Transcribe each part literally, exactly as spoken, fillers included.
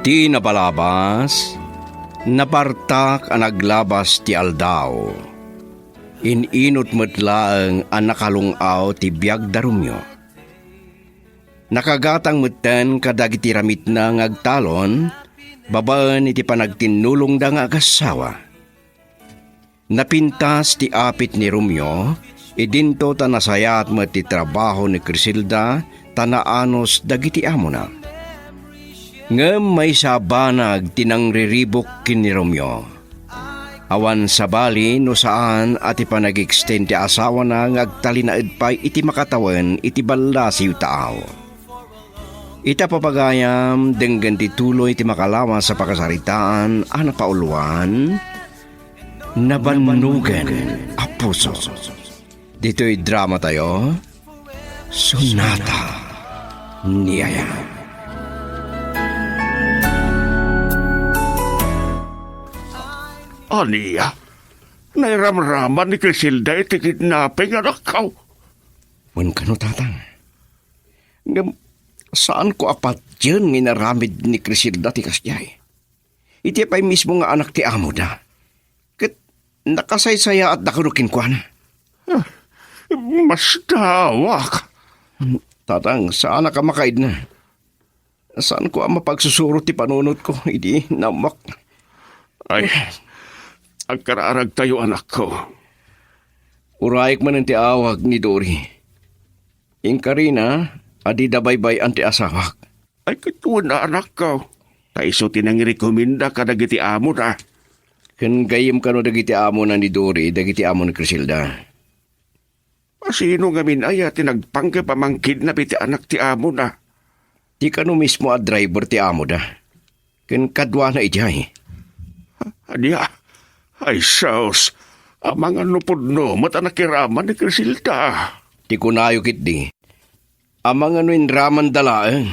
Idi nabalabas, napartak a naglabas ti aldaw. In-inut met laeng a nakalung-aw ti biag da Romeo. Nakagatang metten kadagiti ramitna nga agtalon babaen iti panagtinnulongda nga agassawa. Napintas ti apit ni Romeo, idinto ta nasayaat met ti trabaho ni Criselda ta naanus dagiti amona. Ngem maysa a banag ti nangriribuk ken ni Romeo. Awan sabali no saan a ti panag-extend ti asawana nga agtalinaed pay iti makatawen iti ballasiw taaw. Ita papagayam, denggen ti tuloy ti makalawas a pakasaritaan a napauluan, Nabannogen a Puso. Ditoy drama tayo, Sonata ni Ayan. Ania? Nairamraman ni Criselda iti kidnapping, anakko? Wen kano, tatang. Ngem, saanko a patien nga inaramid ni Criselda ti kasdiay. Iti pay mismo nga anak ti amoda. Ket nakasaysayaatda kano kenkuana. Ah, masdawak. Tatang, saanak a makaidna. Saanko a mapagsusuro ti panunotko idi naammoak. Ay, agkararagtayo, anakko. Urayek manen ti awag ni Dory. Inkarina a dida baybay-an ti asawak. Ay, ket wen, anakko. Ta isu ti nangirekomenda kadagiti amona. Ken gayyem kano dagiti amona ni Dory, dagiti amo ni Criselda. Asino ngamin aya ti nagpanggep a mangkidnap iti anak ti amona? Ti kano mismo a driver ti amoda. Ken kaduana idiay. Ania? Ay, sus! Amangan no pudno met a nakiraman ni Criselda. Ti kunayo ketdi, amangan no inramanda laeng.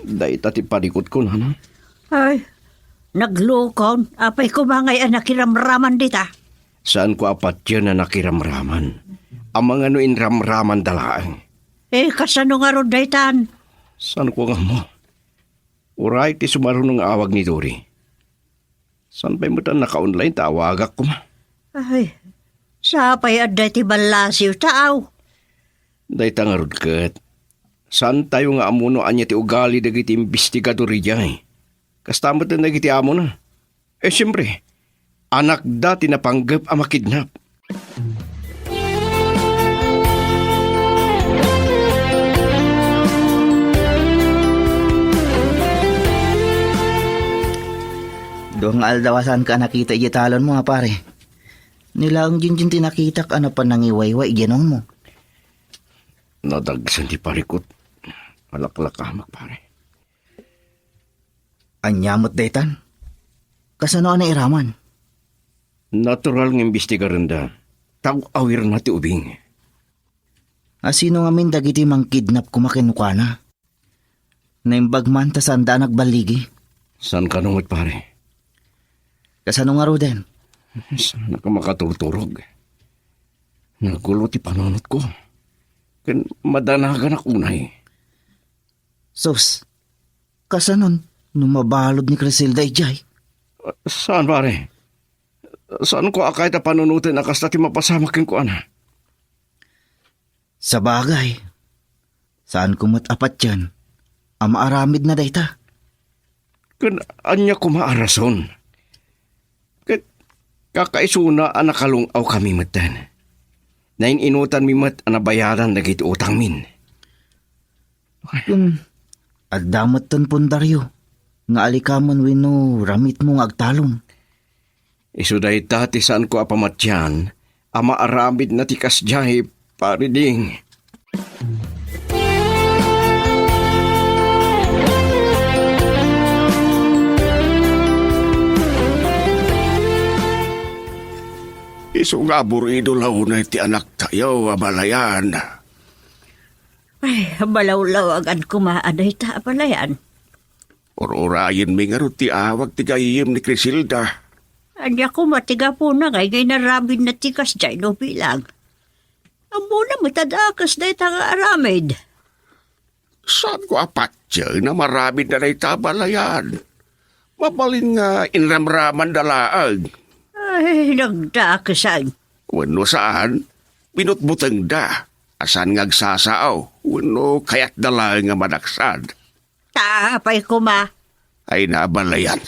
Dayta ti parikutko, nana. Ay, naglukon. Apay koma ngay a nakiramraman dita? Saanko a patien a nakiramraman. Amangan no inramramanda laeng. Eh, kasano ngarud daytan? Saanko nga ammo? Uray ti sumaruno nga awag ni Dory. Saan pay met a naka-online ta awagak koma? Ay, sapay adda iti ballasiw taaw. Dayta ngarud ket, saantayo nga ammo no ania ti ugali dagiti imbestigador idiay. Kasta met dagiti amona. Eh, siempre, anakda ti napanggep a makidnap. Dua nga aldaw a saanka a nakita idiay talonmo, a pare. Ni laeng Junjun ti nakitak a napan nangiwaywa idiay naongmo. Nadagsen ti parikut. Alaklakamek, pare. Ania met daytan? Kasano a nairaman? Natural nga imbestigarenda. Tag-awirna ti ubing. Asino ngamin dagiti mangkidnap koma kenkuana? Naimbag man ta saanda a nagballigi. Saan kano met, pare? Kasano ngaruden? Saanka makaturturog. Nagulo ti panunotko. Ken madanaganak unay. Sus, kasanon no mabalud ni Criselda idiay? Saan, pare? Saanko a kayat a panunoten a kasta ti mapasamak kenkuana. Sabagay, saanko met a patien a maaramidna dayta. Ken ania koma a rason? Ket kakaisuna a nakalung-awkami metten. Nain-inutanmi met a nabayadan dagiti utangmin. Ken adda metten pundario nga alikamen wenno ramitmo nga agtalon. Isu dayta ti saanko a pamatian a maaramidna ti kasdiay, Pare Ding. Isu nga aburido la unay ti anaktayo a balayan. Ay, balawlawagad koma a dayta a balayan. Ur-urayenmi ngarud ti awag ti gayyem ni Criselda. Ania koma ti gapuna nga inaramidna ti kasdiay no bilang? Ammona met a dakes dayta nga aramid. Saanko a patien a maramidna dayta a balayan. Mabalin nga inramramanda laeng. Ay, nagdakesan. Wenno saan, binutbutengda. A saan nga agsasao, wenno kayatda laeng nga madaksad. Ta apay koma? Ay, nabalayan.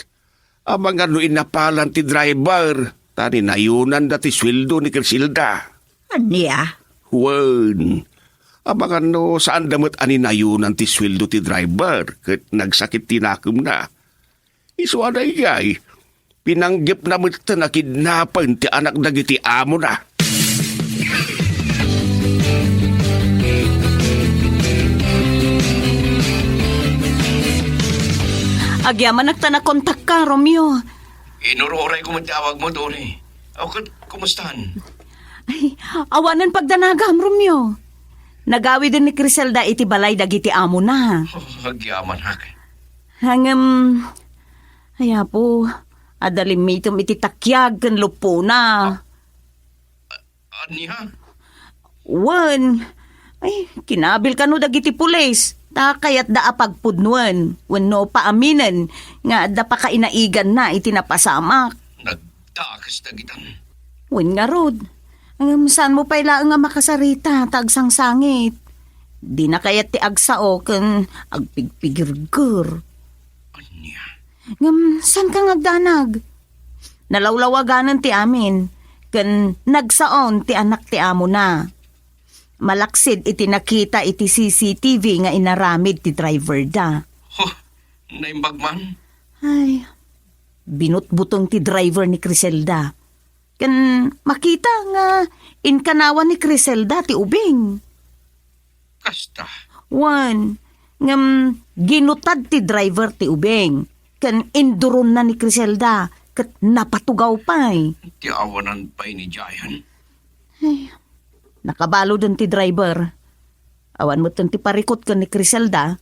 Amangan no innapalan ti driver, ta ninayonanda ti sueldo ni Criselda. Ania? Wen, amangan no saanda met a ninayunan ti sueldo ti driver ket nagsakit ti nakemna. Isu a daydiay, pinanggepna metten a kidnapen ti anak dagiti amona. Agyamanak ta nakontakka, Romeo. Inururay ko met ti awagmo, Dory. Aw, ket, kumustan? Ay, awanen pagdanagam, Romeo. Nagawiden ni Criselda iti balay dagiti amona. Oh, agyamanak. Ngem, ay, Apo, adda limmitem iti takiag ken lupona. Ania? Wen, ay, kinabil kano dagiti pulis, ta kayatda a pagpudnoen wenno paaminen nga adda pakainaiganna iti napasamak. Nagdakes dagitan. Wen ngarud, ngem saanmo pay laeng a makasarita ta agsangsangit. Dina kayat ti agsao ken agpigpigirger. Ania? Ngem saanka nga agdanag? Nalawlawaganen ti amin, ken nagsaon ti anak ti amona. Malaksid iti nakita iti C C T V nga inaramid ti driver da. Huh, naimbag man? Ay, binutbuteng ti driver ni Criselda. Ken makita nga inkanawan ni Criselda ti ubing. Kasta. Wen, ngem ginutad ti driver ti ubing, ken induronna ni Criselda, ket napatugaw pay. Ti awanan pay ni Giant. Ay, nakabaluden ti driver. Awan metten ti parikut ken ni Criselda,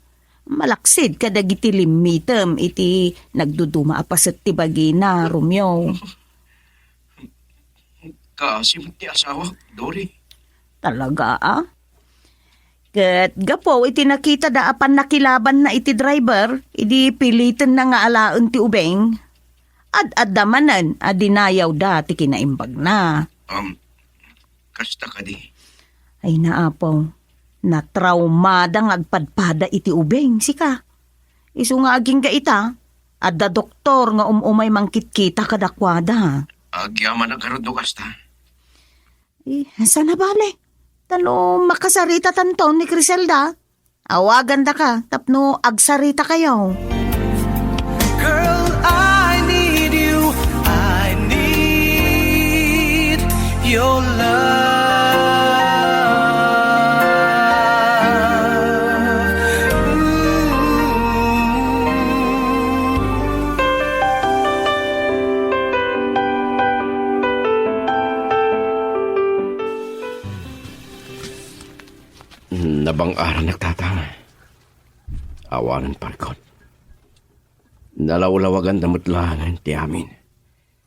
malaksid kadagiti limmitem iti nagduduma a paset ti bagina, Romeo. Kaasi met ti asawak, Dory. Talaga, a? Ket gapu iti nakitada a pannakilabanna iti driver, idi pilitenna nga alaen ti ubing, ad-adda manen a dinayawda ti kinaimbagna. Um, kasta kadi? Ay, naapaw. Natraumada nga agpadpada iti ubing, sika. Isu nga agingga ita, adda doktor nga um-umay mangkitkita kadakuada. Agyamanak ngarud no kasta. Eh, saan a bale? Ta no makasaritatanto ni Criselda, awagandaka tapno agsaritakayo. Girl, I need you. I need your love. Ooh. Nabang-aranak, Tatang. Awanen parikut. Nalawlawaganda met laengen ti amin.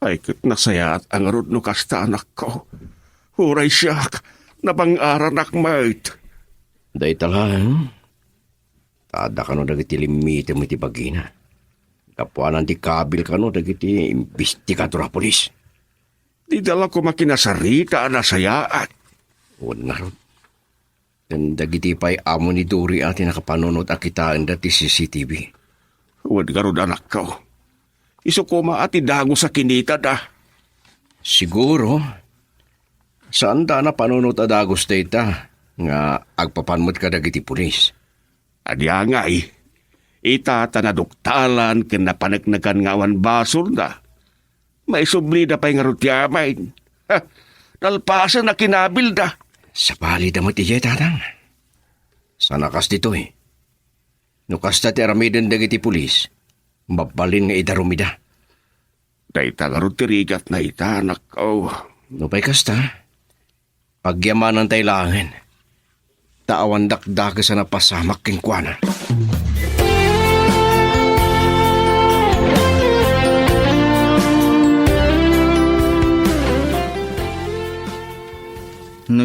Ay, ket nasayaat a ngarud no kasta, anakko. Uray siak, nabang-aranak met. Dayta laeng, ta adda kano dagiti limmitem iti bagina. Gapuanan ti kabil kano dagiti imbestigador a pulis. Dida la koma kinasarita a nasayaat. Wen ngarud. Ken dagiti pay amo ni Dory a ti nakapanunot a kitaenda ti C C T V. Wen ngarud, anakko. Isu koma a ti dagus a kinitada. Siguro, saanda a napanunot a dagus dayta nga agpapan met kadagiti pulis. Ania ngay, ita ta naduktalan ken napaneknekan nga awan basolna. Maisublida pay ngarud ti amin. Ha, nalpasen a kinabilda. Sabali da met idiay, Tatang. Saan a kas ditoy? No kasta ti aramiden dagiti pulis, mabalin nga idarumida. Dayta ngarud ti rigatna ita, anakko. Nupay kasta, pagyamanantay laengen, ta awan dakdakes a napasamak kenkuana.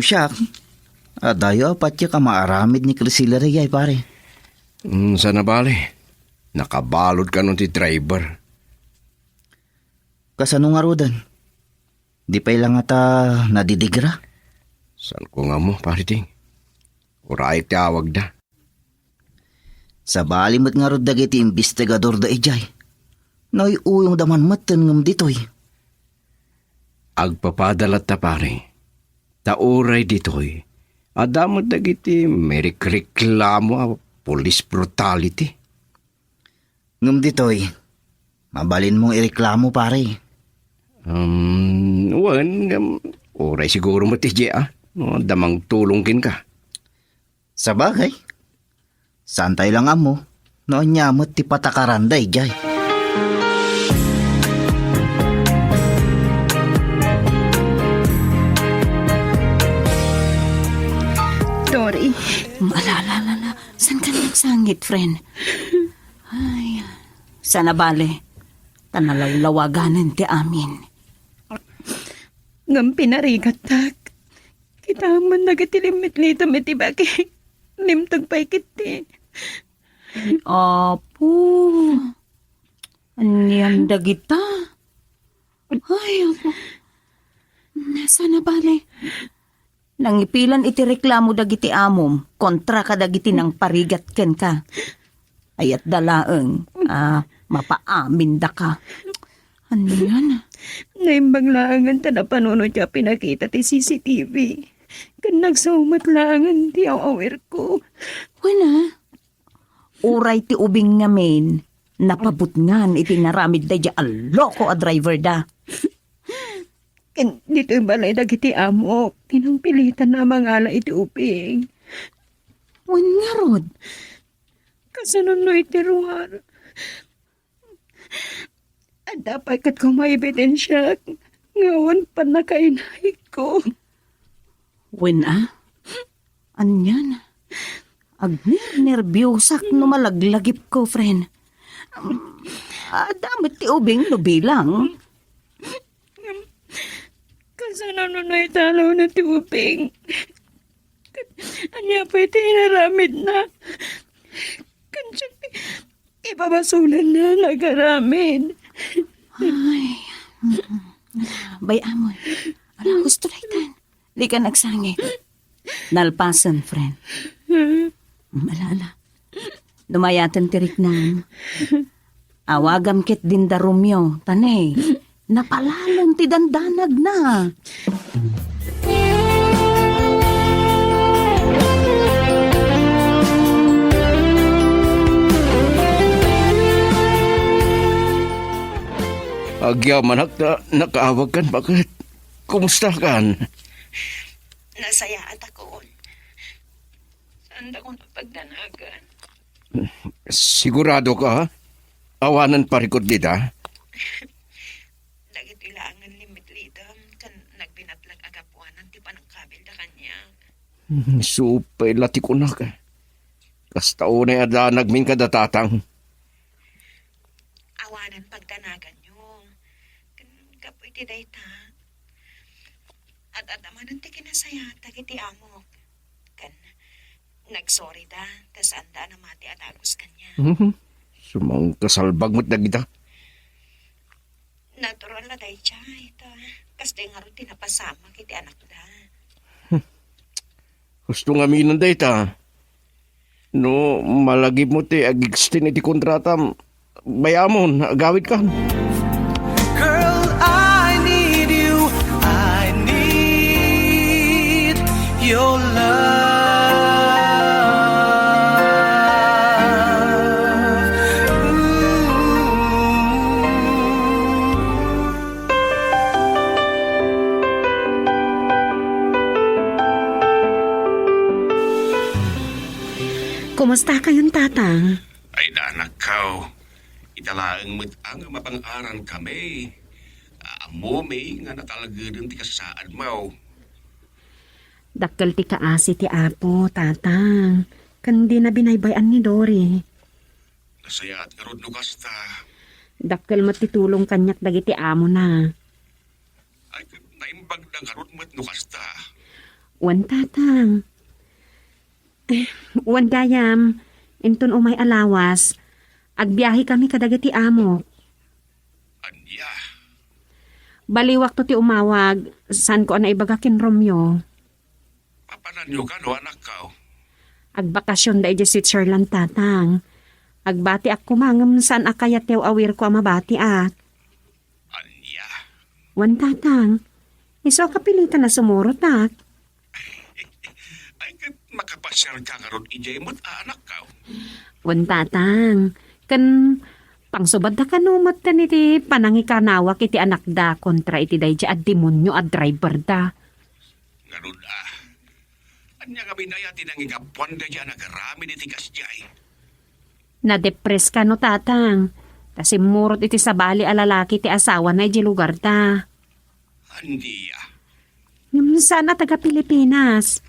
Siak, adayo a patiek a maaramid ni Crisila daydiay, pare. Mm, saan a bale. Nakabalud kano ti driver. Kasano ngaruden? Di pay la ngata nadidigra? Saanko nga ammo, pare Ting. Urayek ti awagda. Sabali met ngarud dagiti imbestigador da idiay. Nauy-uyongda man metten ngem ditoy. Agpapada latta, pare. Ta uray ditoy, adda met dagiti mairikreklamo a police brutality. Ngem ditoy, mabalinmong ireklamo, pare. Um, wen, ngem uray siguro met idiay, a. No, adda mangtulong kenka. Sabagay, saantayo la nga ammo no ania met ti patakaranda idiay. Dori. Ala, ala, ala, ala. Saan ka nagsangit, friend? Ay, saan a bale. Ta nalawlawaganen ti amin. Ngem pinarigattak. Kitaem man dagiti limmitlitam iti bagi. Limteg pay ketdi. Apo. Anian dagita? Ay, apo. Saan a bale. Nangipilan iti reklamo dagiti amom kontra kadagiti nangparigat kenka. Ayatda laeng a mapaamindaka. Anian? Naimbag laengen ta napanunot a pinakita ti C C T V. Ken nagsaumat laengen ti aw-awirko. Wen a, uray ti ubing ngamin, napabutngan iti naramid daydiay a loko a driver da. Ken ditoy balay dagiti amok, ti nangpilitan a mangala iti ubing. Wen ngarud? Kasano no iti ruar? Adda pay ket koma ebidensiak nga awan pannakainayko. Wen a? Anian? Agnernerbiosak no malaglagipko, friend. Adda met ti ubing no bilang. Kasano no naitalawna ti ubing? Ania pay ti inaramidna? Ken siak ti ibabasolanna nga agaramid. Ay, mm-mm. Bay-amon. Ala, husto daytan. Dika nagsangit. Nalpasen, friend. Mm, ala, ala. Dumayaten ti riknam. Awagam ketdin da Romeo, ta ne, napalalo ti dandanagna. Agyamanak ta nakaawagkan, baket? Kumustakan? Nasayaat akon. Saandakon a pagdanagan. Sigurado ka? Awanen parikut dita? Dagitoy laengen limmitlidem ken nagbinatlag a gapuanan ti panangkabilda kaniak. Hmm, supay la ti kunak. Kasta unay a danagmin kada tatang. Awanen pagdanaganyo. Ken gapu iti dayta, ad-adda manen ti kinasayaat dagiti amok. Ken nagsorry da ta saanda a namati a dagus kaniak. Mhm. Sumangkasalbag met dagita. Natural a daydiay, ta kasdiay ngarud ti napasamak iti anakda. Husto ngamin dayta. No malagipmo ti agextend iti kontratam, bay-amon, agawidkan. Girl, I need you. I need your love. Ooh. Kumusta kayon, Tatang? Ay, danakkaw. Ita laeng met a nga mapang-arankami. Ammomi nga natalgeden ti kasasaadmo. Dakkel ti kaasi ti Apo, Tatang. Ken dina binaybay-an ni Dory. Nasayaat ngarud no kasta. Dakkel met ti tulong kaniak dagiti amona. Ay, ket naimbagda ngarud met no kasta. Wen, Tatang. Eh, wen gayam, inton umay a lawas, agbiahekami kadagiti amok. Ania? Baliwakto ti umawag, saanko a naibaga ken Romeo. Papananyo kano, anakko? Agbakasion da idiay Switzerland, Tatang. Agbatiak koma ngem saan a kayatyo a awirko a mabatiak. Ania? Wen, Tatang. Isu a kapilitan a sumurotak. Ay, ket makapasiarka ngarud idiay met, anakko? Wen, Tatang. Ken pangsubadda kano met iti panangikanawak iti anakda kontra iti daydiay a demonio a driverda. Ngarud a. Ania ngamin aya ti nangigapuanda idiay a nagaramid iti kasdiay? Nadepres kano, Tatang. Ta simmurot iti sabali a lalaki ti asawana idiay lugarda. Ania? Ngem saan a taga Pilipinas.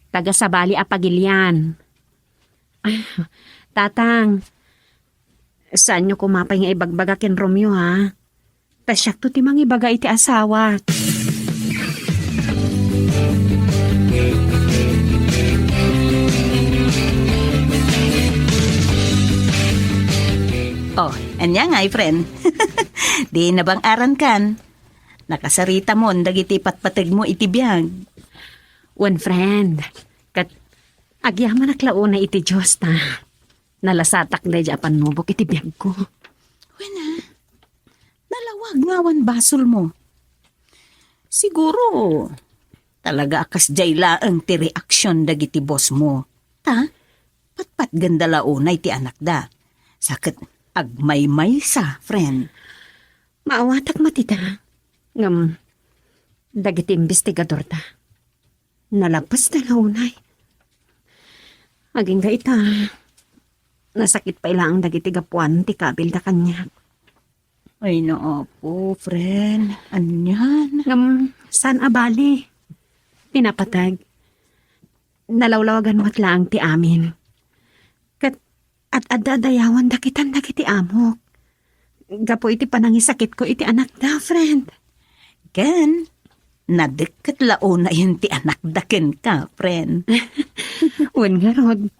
Taga sabali a pagilian. Ah, Tatang, saanyo koma pay nga ibagbaga ken Romeo, ha? Ta siakto ti mangibaga iti asawak. Oh, ania ngay, friend? Di nabang-aran kan. Nakasaritamon dagiti patpategmo iti biag. Wen, friend. Ket agyamanak la unay iti Dios ta nalasatak daydiay a pannubok iti biagko. Wen a, nalawag nga awan basolmo. Siguro, talaga a kasdiay laeng ti reaksion dagiti bossmo. Ta, patpatgenda la unay ti anakda. Sa ket agmaymaysa, friend. Maawatak met ita. Ngem, dagiti imbestigadorda, nalabasda la unay. Agingga ita, nasakit pay laeng dagiti gapuan ti kabilda kaniak. Ay, naapo, friend. Anian? Ngem, saan a bali? Pinapateg. Nalawlawagan met laeng ti amin. Ket ad-adda a dayawan dakitan dagiti amok. Gapu iti panangisakitko iti anakda, friend. Ken, nadekket la unayen ti anakda kenka, friend. Wen ngarud.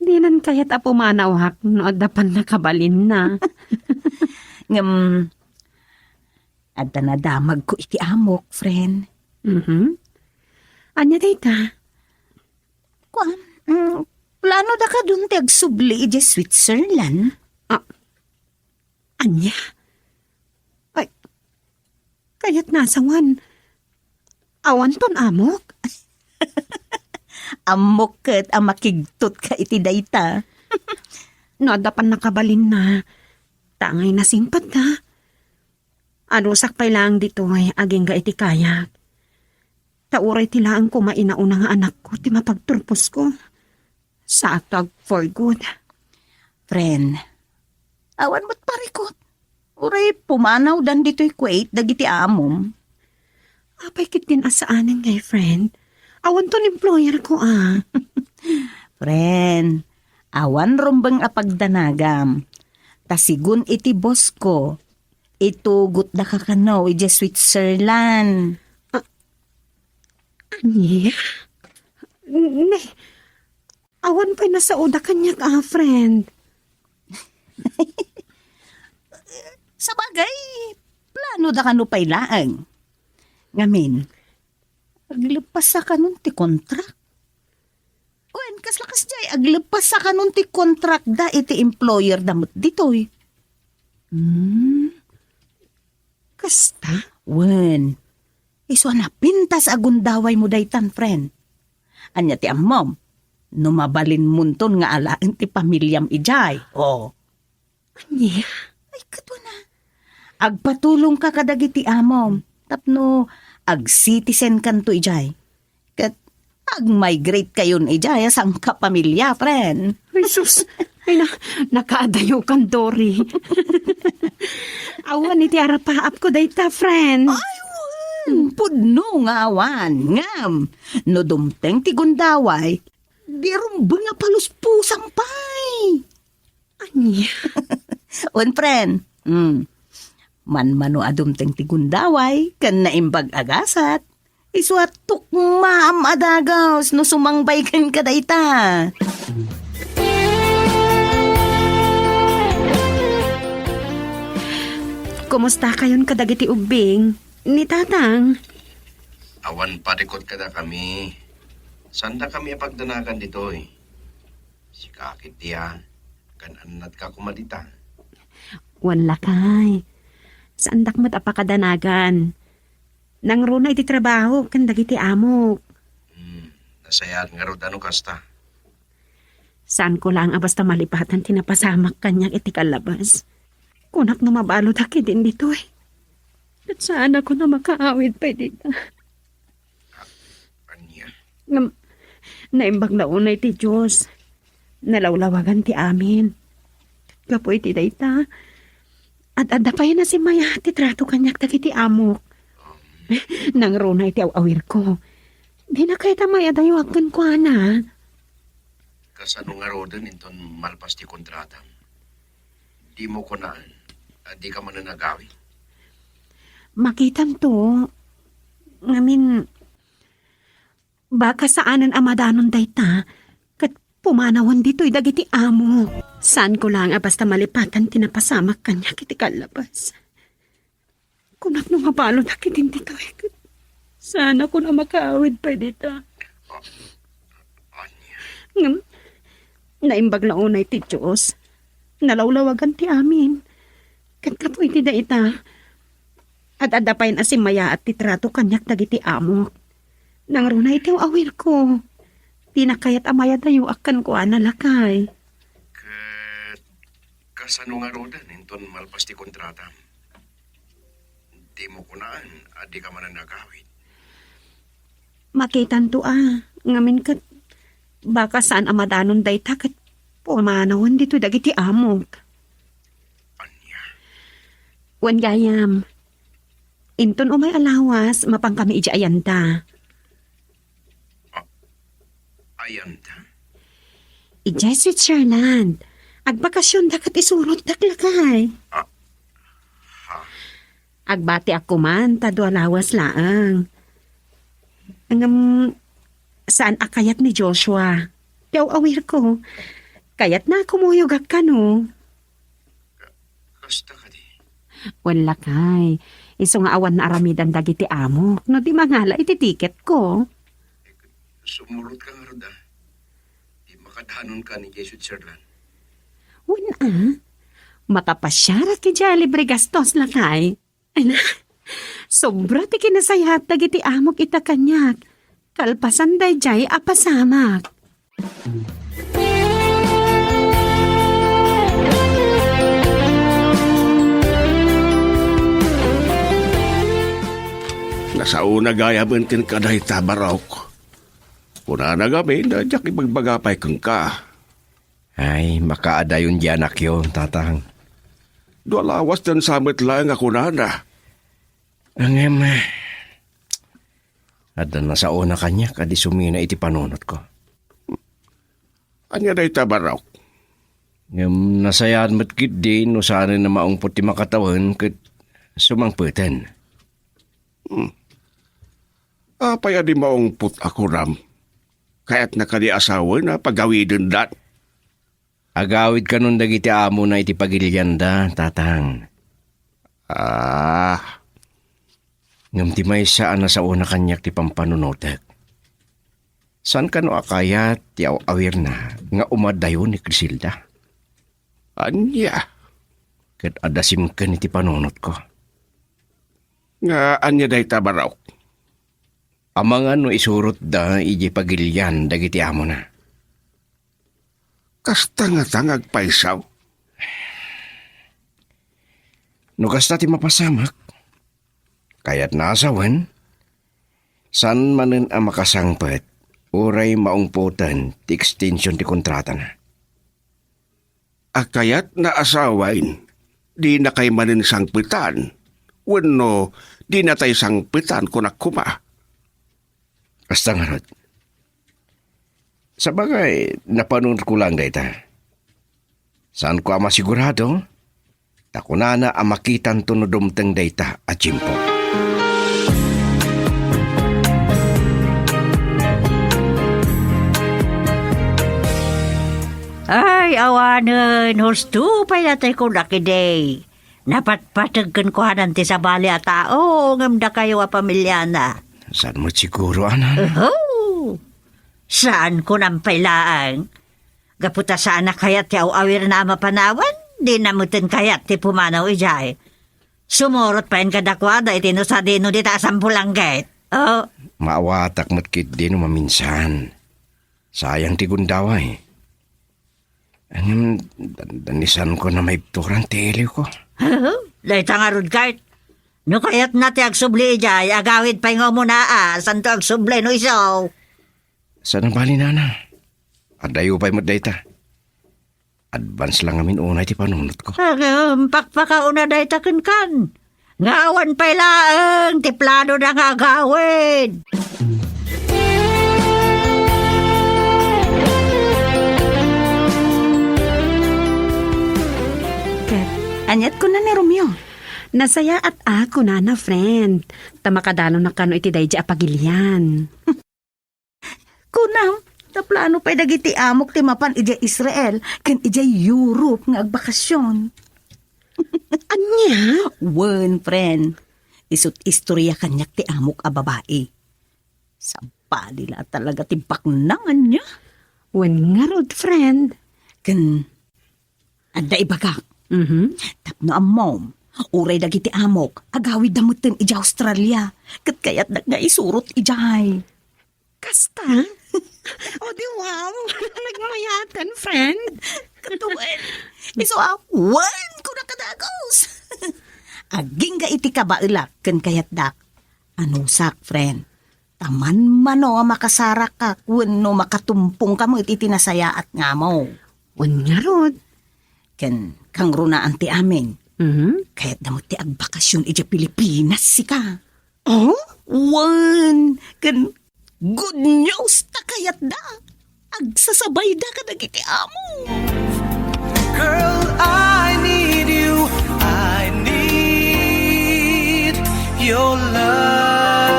Dinan kayat a pumanawak no adda pannakabalinna. Ngem, adda nadamagko iti amok, friend. Mhm. Ania dayta? Kuan, mm, plano da kadun ti agsubli idiay Switzerland? Ah, ania? Ay, kayat nasawan. Awanton amok? Ammok ket a makigtot ka iti dayta. No adda pannakabalinna, ta ngay nasingpet da. Adusak pay laeng ditoy agingga iti kayak. Ta uray ti laeng koma inauna nga anakko ti mapagturposko. Saakto ag for good. Friend, awan met parikut. Uray pumanawdan ditoy Kuwait dagiti amom. Apay ketdin a saanen ngay, friend? Awanton employer ko, ah. Friend, awan rumbeng a pagdanagam. Ta sigun iti boss ko, itugotda ka kano idiay Switzerland. Ah, ania? Ne, awan pay nasaoda kaniak, ah, friend. Sabagay, plano da kano pay laeng. Ngamin, agleppasa kanon ti kontrak? Wen, kasla kasdiay, agleppasa kanon ti kontrak da iti employer da met ditoy. Hmm? Kasta? Wen, isu a napintas a gundaway mo daytan, friend. Ania ti ammom? No mabalin monton nga alaen ti pamiliam idiay. Oh. Ania? Ay, kaduana. Agpatulongka kadagiti amom tapno ag-citizen kanto idiay. Ket ag-migrate kayon idiay a sangkapamilya, friend. Ay, sus. Ay, na, nakaadayo kan, Dory. Awan iti arapaap ko dayta, friend. Ay, wen. Pudno nga awan. Ngem, no dumteng ti gundaway, di rumbeng a paluspusam pay. Ania? Wen, friend. Hmm. Manmano a dumteng ti gundaway ken naimbag a gasat. Isu a tukmaam a dagus no sumangbay kenka dayta. Kumustakayon kadagiti ubbing ni Tatang? Awan parikut kadakami. Saandakami a pagdanagan ditoy. Sika ketdi a, gaan-annatka koma dita. Wen, lakay. Saandak met a pakadanagan. Nangruna iti trabaho ken dagiti amok. Hmm, nasayaat ngarud a no kasta. Saanko laeng a basta malipatan ti napasamak kaniak iti kallabas. Kunak no mabaludak idin ditoy. Ket saanakon a makaawid pay dita. Ania? Ngem, naimbag la unay ti Dios. Nalawlawagan ti amin. Gapu iti dayta, ad-adda pay a simmayaat ti trato kaniak dagiti amok. Nangruna iti aw-awirko. Dina kayat a mayadayoak kenkuana. Kasano ngaruden inton malpas ti kontratam? Dimo kunaan a dika manen agawid? Makitanto. Ngamin, baka saanen a madanon dayta, ket pumanawen ditoy dagiti amo. Saanko laeng a basta malipatan ti napasamak kaniak iti kallabas. Kunak no mabaludak idin ditoy, ket saanakon a makaawid pay dita. Ania? Ngem, naimbag la unay ti Dios. Nalawlawagan ti amin. Ket gapu iti dayta, ad-adda pay a simmayaat ti trato kaniak dagiti amok. Nangruna iti aw-awirko. Dina kayat a mayadayoak kenkuana, lakay. Ket kasano ngaruden inton malpas ti kontratam? Dimo kunaan a dika manen agawid? Makitanto a, ngamin ket baka saan a madanon dayta ket pumanawen ditoy dagiti amok. Ania? Wen gayam, inton umay a lawas, mapankami idiay ayanda. A-, ayanda? Idiay Switzerland. Agbakasionda ket isurotdak, lakay. A-, ha? Agbatiak koman ta dua lawas laeng. Ngem, saan a kayat ni Joshua, ti aw-awirko. Kayatna a kumuyogak kano. Ka-, kasta kadi? Wen, lakay, isu nga awan naaramidan dagiti amok no di mangala iti tiketko. Sumurotka ngarud a. Di makadanonka idiay Switzerland. Wen a, makapasiarak idiay a libre gastos, lakay. Ay na, sobra ti kinasayaat dagiti amok ita kaniak. Kalpasan daydiay a pasamak. Nasaona gayamen kenka dayta, Barok. Kunana ngamin a diak ibagbaga pay kenka. Ay, makaadayon di anakyo, Tatang. Dua lawas dansa met laeng a kunana. Ngem, adda nasaona kaniak a di sumina iti panunotko. Ania dayta, Barok? Ngem nasayaat met ketdi no saanen a maungpot ti makatawen ket sumangpeten. Hmm. Apay a di maungpot a kunam? Kayatna kadi a sawen a pagawidendan? Agawid kanon dagiti amona iti pagilianda, Tatang. Ah. Ngem ti maysa a nasaona kaniak ti pampanunotek. Saan kano a kayat ti aw-awirna nga umadayo ni Criselda? Ania? Ket adda simken iti panunotko. Nga ania dayta, Barok? Amangan no isurotda idiay pagilian dagiti amona. Kasta ngata nga agpayso? No kasta ti mapasamak, kayatna a sawen, saan manen a makasangpet uray maungpoten ti ekstension ti kontratana. A kayatna a sawen, dinakay manen sangpetan, wenno dinatay sangpetan, kunak koma. Kasta ngarud. Sabagay, napanunotko laeng dayta. Saanko a masigurado, ta kunana a makitanto no dumteng dayta a tiempo. Awanen, husto pay daytoy kunak idi. Napatpateg kenkuanan ti sabali a tao, ngem dakayo a pamiliana. Saan met siguro, Ana? Oho! Saan kunam pay laeng. Gapu ta saan a kayat ti aw-awirna a mapanawen, dina metten kayat ti pumanaw idiay. Sumurot payen kadakuada iti no sadino dita a sampulanggit. Oh. Maawatak met ketdi no maminsan. Sayang ti gundaway. Ngem, dan-, dandanissanko a maibturan ti iliwko. Dayta ngarud, Kurt. No kayatna ti agsubli idiay, agawid pay nga umuna a, santo agsubli no isu. Saan a bali, Nana. Adayo pay met dayta. Advance la ngamin unay ti panunotko. Agam, pakpakauna dayta kenkan. Nga awan pay laeng ti planoda nga agawid. Ket, aniat kuna ni Romeo? Nasayaat a, kunana, friend. Ta makadalona kano iti daydi a pagilian. Kunam, naplano pay dagiti amok ti mapan idiay Israel ken idiay Europe nga agbakasyon. Ania? Wen, friend. Isu't istorya kaniak ti amok a babai. Sabali la talaga ti baknang ania. Wen ngarud, friend. Ken adda ibagak. Mhm. Tapno ammom, uray dagiti amok, agawidda metten idiay Australia. Ket kayatdak nga isurot idiay. Kasta? O di wow! Nagmayaten, friend. Katuen. Isu a, wen, kuna kadagus. Agingga iti kabaelak ken kayatdak. Anusak, friend. Ta manmano a makasarakak wenno makatumpongka met iti nasayaat nga amok. Wen ngarud. Ken kangrunaan ti amin. Mhm. Kayatda met ti agbakasyon idiay Pilipinas, sika. Oh? Wen, ken good news ta kayatda. Agsasabayda kadagiti amo. Girl, I need you. I need your love.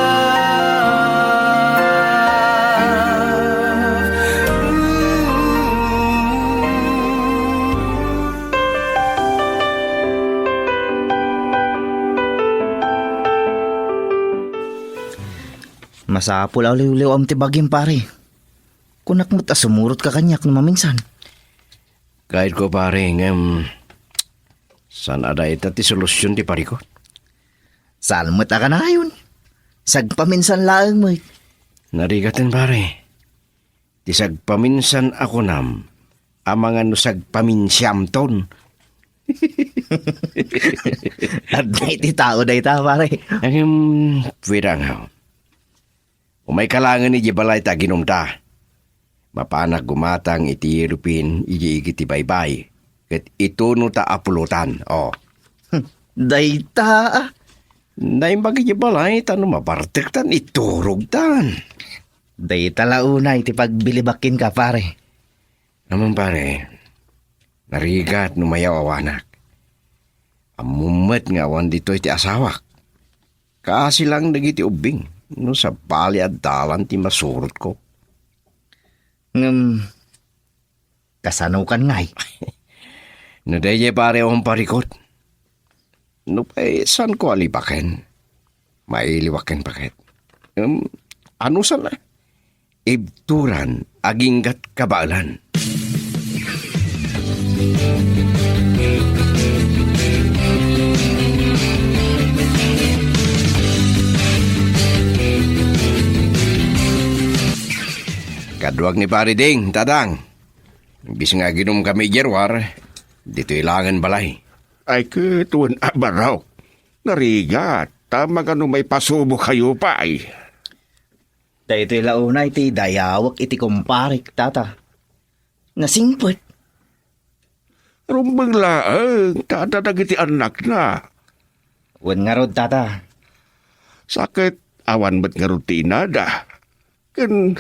Ooh. Masapul a liwliwam ti bagim, pare. Kunak met a sumurotka kaniak no maminsan. Kayatko, pare, ngem saan a dayta ti solusion ti parikot. Saan met a kanayon. Sagpaminsan laeng met. Narigaten, pare. Ti sagpaminsan a kunam, amangan no sagpaminsiamton. Adda iti tao dayta, pare. Ngem, pwede nga. Umayka laengen idiay balay ta aginumta. Mapanak gumatang iti yellow pin idiay igid ti baybay, ket itunota a pulotan. Oh. Dayta, ah. Naimbag idiay balay ta no mabartektan, iturogtan. Dayta la unay ti pagbilibak kenka, pare. Ammom, pare, narigat no mayaw-awanak. Ammom met nga awan ditoy ti asawak. Kaasi lang dagiti ubbing no sabali a dalan ti masurotko. Ngem, kasanokan ngay? No daydiay, pare, awan parikot. Nupay saanko a libaken, mailiwak ken paket. Em, anusan a? Ibturan aginggat kabaelan. Kaduak ni Pare Ding, Tatang. Imbis nga aginum kami idiay ruar, ditoy langen balay. Ay, ket wen a barok. Narigat, ta magano maipasubo kayo pay. Daytoy la unay ti dayawek iti kumparek, Tata. Nasingpet. Rumbeng laeng, ta adda dagiti annakna. Wen ngarud, Tata. Sa ket awan met ngarud ti inada. Ken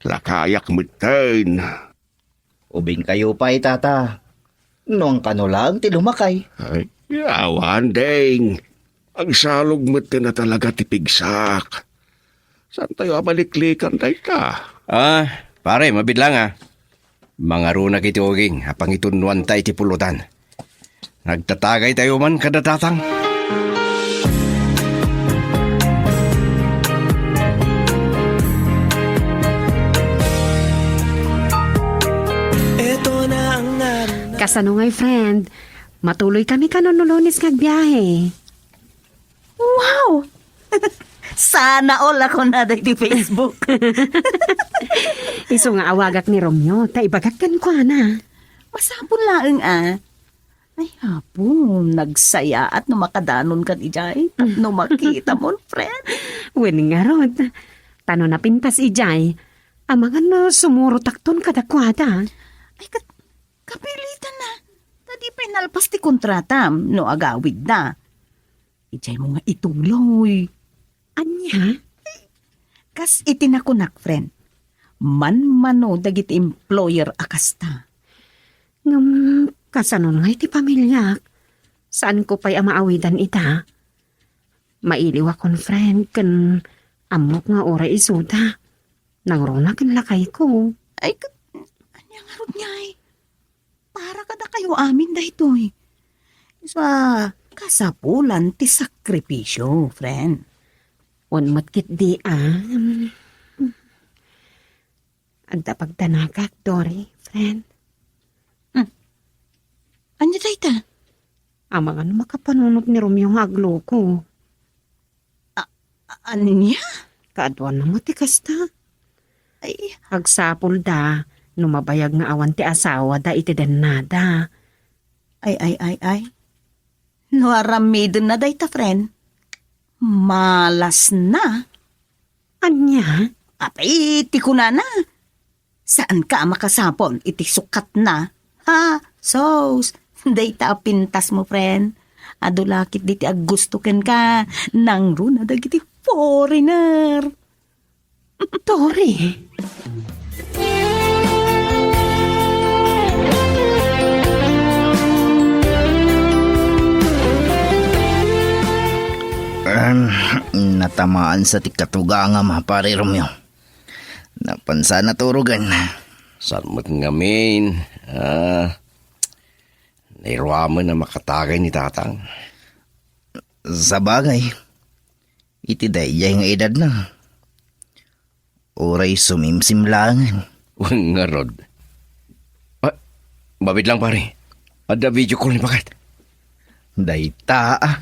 lakayak metten. Ubingkayo pay, Tata. Nuan kano laeng ti lumakay. Ay, awan, Ding. Agsalog metten a talaga ti pigsak. Saantayo a baliklikan dayta? Ah, pare, mabiit lang, ah. Mangarunak iti uging a pangitunnoanta iti pulutan. Nagtatagaytayo man kada tatang. Kasano ngay, friend? Matuloy kami kano no Lunes nga agbiahe. Wow! Sana all ako na daydi Facebook. Isu nga awagak ni Romeo, ta ibagak kenkuana. Masapul laeng a. Ay, apo, nagsayaat no makadanon kan ijay, tapno makita mon, friend. Wen ngarud, ta no napintas ijay, amangan no sumurotakton kadakuada. Ay, kat-, kapilitan na. Ta di pay nalpas ti kontratam no agawidda. Ijay mo nga ituloy. Ania? Kas iti nakunak, friend, manmano dagiti employer a kasta. Ngem, kasano ngay ti pamiliak? Saanko pay a maawidan ita? Mailiwakon, friend, ken ammok nga uray isuda. Nangruna ken lakayko. Ay, ket, ania ngarud ngay? Para kadakayo amin daytoy. Isu a kasapulan ti sakripisio, friend. Wen met ketdi a. Adda pagdanagak, Dory, friend. Hmm. Ania dayta? Amangan no makapanunot ni Romeo nga agloko. A-, a-, ania? Kaaduan na met ti kasta. Ay. Agsapulda no mabayag nga awan ti asawada iti dennada. Ay, ay, ay, ay. No aramidenna dayta, friend, malasna. Ania? Apay, ti kunana. Saanka a makasapul iti sukatna? Ha? Sus, dayta a pintasmo, friend. Adu la ketdi ti aggusto kenka. Nangruna dagiti foreigner. Dory. Em, natamaan sa ti katugangam, Pare Romeo. Napansa naturogan. Saan met ngamin? Ah, nairuamen a makatagay ni Tatang. Sabagay, iti daydiay nga edadna, uray sumimsim laengen. Wen ngarud. Ah, mabit lang, pare. Adda video call ni Bakat. Dayta, ah.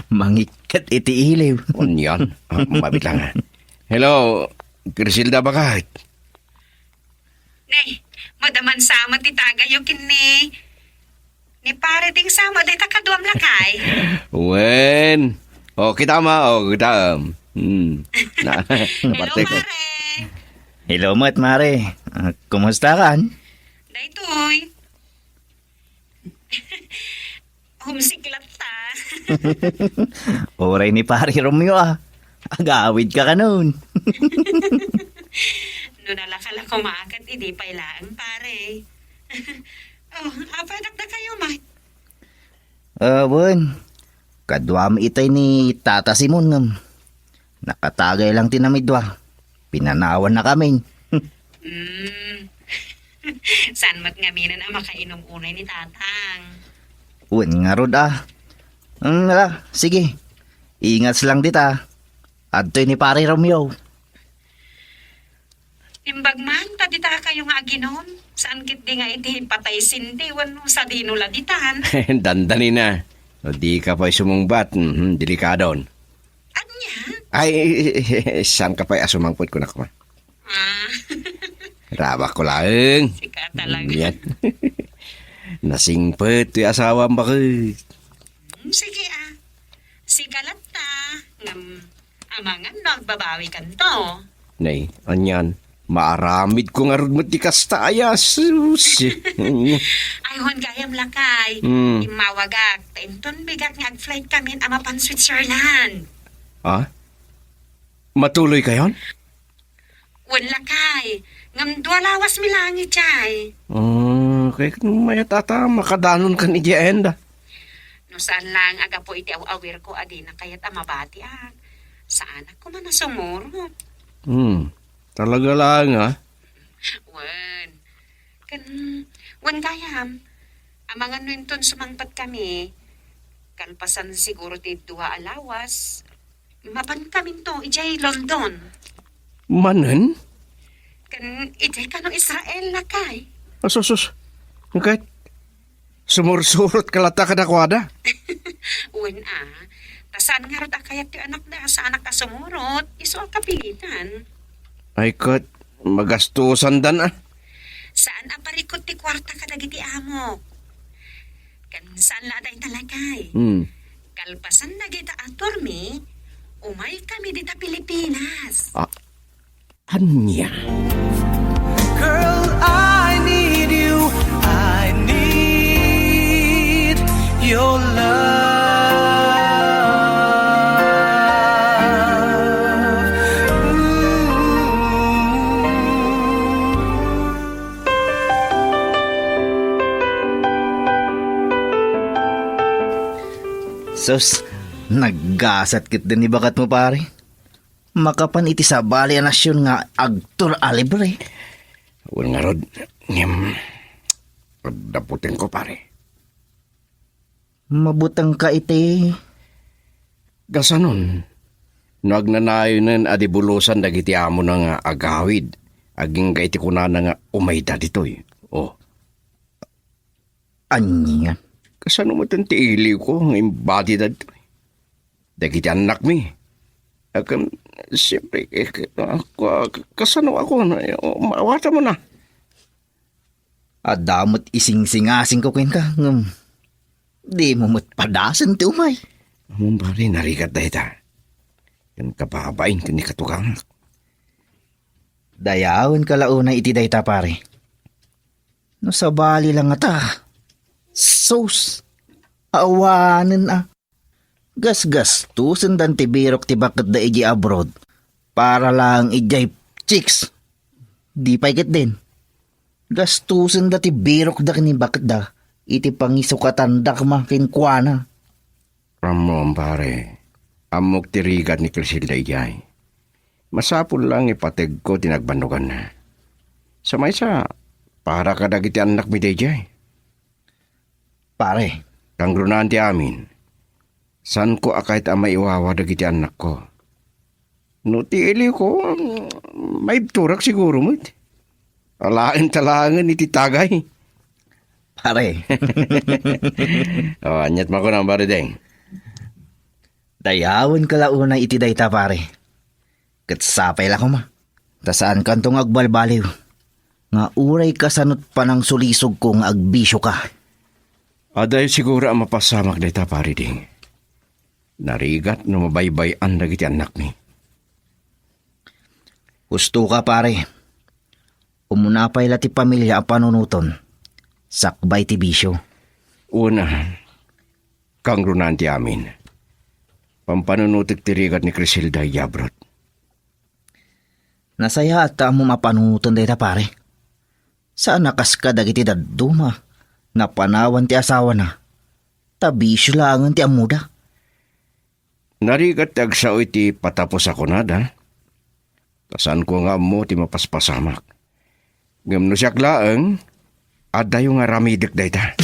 Mangikkat iti iliw. Onian? Ah, mabit lang, ah. Hello, Griselda Bakat. Ne, madaman sama ti tagayo ken ni, ni Pare Ding sama dayta kaduam lakay. Wen. O, kita ma, o, kita. Hmm. Na, hello, parte ko. Pare. Hello, met, Mare. Ah, kumusta kan? Daytoy. Homesick latta. Uray ni Pare Romeo, ah. Agawid ka kanon. No nalaka la kumakat, idi pay laeng, pare. Oh, apay dakdakayo, Mat? Ah, wen. Kaduam itay ni Tata Simon ngem. Nakatagay lang ti namidua. Pinanawan na kami. Mm. Saan met ngaminen a makainom unay ni Tatang? Wen ngarud, ah. Mm, ala, sige. Ingas lang dita. Adtoy ni Pare Romeo. Imbag man, ta dita kayo nga aginom. Saan ketdi nga iti patay sindi, wenno sadino la ditan? Dandanina. O di ka pay sumungbat, mhm, delikadon. Ania? Ay, saan ka pay a sumangpet, kunak man? Ah. Rabak ko laeng. Sika talaga. Yan. Nasingpet ti asawam, baket. Hmm, sige, ah. Sika latta. Ngem, amangan no agbabawi kanto. Nay, anian, maaramid ko ngarud met ti kasta aya, sus. Ay, wen gayam lakay. Hmm. Immawagak, ta inton bigak nga ag-flight kamin a mapan Switzerland. Ah? Matuloy kayon? Wen lakay, ngem dua lawas mi langit jay. Ah, kay no mayat ata, makadanon kan idiay enda. No saan lang a gapu iti aw-awir ko a dina kayat a mabati, ah. Saanak ko man a sumurot. Hmm, talaga lang, ah. Wen, Ken, wen gayam, amangan no inton sumangpetkami, kalpasan siguro ti dua a lawas, mapankaminto idiay London. Manen? Ken idiay kano Israel, lakay. Asus, sus. Ket sumursurot ka latta kadakuada? Wen a, ta saan ngarud a kayat ti anakda, saanak a sumurot, isu a kapilitan. Ay ket, magastusandan a. Saan a parikut ti kuarta kadagiti amok. Ken saan la a dayta, lakay. Hmm. Kalpasan dagita a tourmi, umaykami dita Pilipinas. Ah, ania? Girl, I need you. I need your love. Ooh. Sus, naggasat ketdin ni baketmo, pare. Makapan iti sabali a nasion nga agtour a libre. Wen ngarud, ngem, pagdaputenko, pare. Mabutengka iti. Kasanon, no agnanayonen a di bulosan dagiti amona nga agawid, agingga iti kunana nga umayda ditoy. Oh. Ania? Kasano met ti iliwko nga imbati dagitoy? Dagiti annakmi. Akin, siyempre, eh, k-, ah, k-, kasano ako na, eh, oh, maawatanmo na. Adda met isingsingasingko kenka, ngem dimo met padasen ti umay. Ammom, pare, narigat dayta. Ken kababain ken ni katugangak. Dayawenka la unay iti dayta, pare. No sabali la ngata. Sus! Awanen a. Gasgastusendan ti birok ti baketda idiay abroad para laeng idiay chicks. Di pay ketdin. Gastusenda ti birokda ken ni baketda iti pangisukatanda koma kenkuana. Ammom, pare. Ammok ti rigat ni Criselda idiay. Masapul la nga ipategko ti nagbannoganna. Sa maysa, para kadagiti annakmi daydiay. Pare. Kangrunaan ti amin. Saanko a kayat a maiwawa dagiti annakko. No ti iliwko, maibturak siguro met. Alaen ta laengen iti tagay. Pare. Oh, aniat makunak, pare Deng? Dayawenka la unay iti dayta, pare. Ket sapay la koma. Ta saankanto nga agbalbaliw nga uray kasano't panangsulisogko nga agbisioka. Adda siguro a mapasamak dayta, pare Ding. Narigat no mabaybay-an dagiti annakmi. Husto ka, pare. Umuna pay la ti pamilia a panunoten, sakbay ti bisio. Una, kangrunaan ti amin. Pampanunotek ti rigat ni Criselda idiay abroad. Nasayaat ta ammom a panunoten dayta, pare. Saan a kas kadagiti dadduma, napanawan ti asawana, ta bisio laengen ti ammoda. Narigat ti agsao iti patapos a kunada. Ta saanko nga ammo ti mapaspasamak. Ngem no siak laeng, addayo nga aramidek dayta.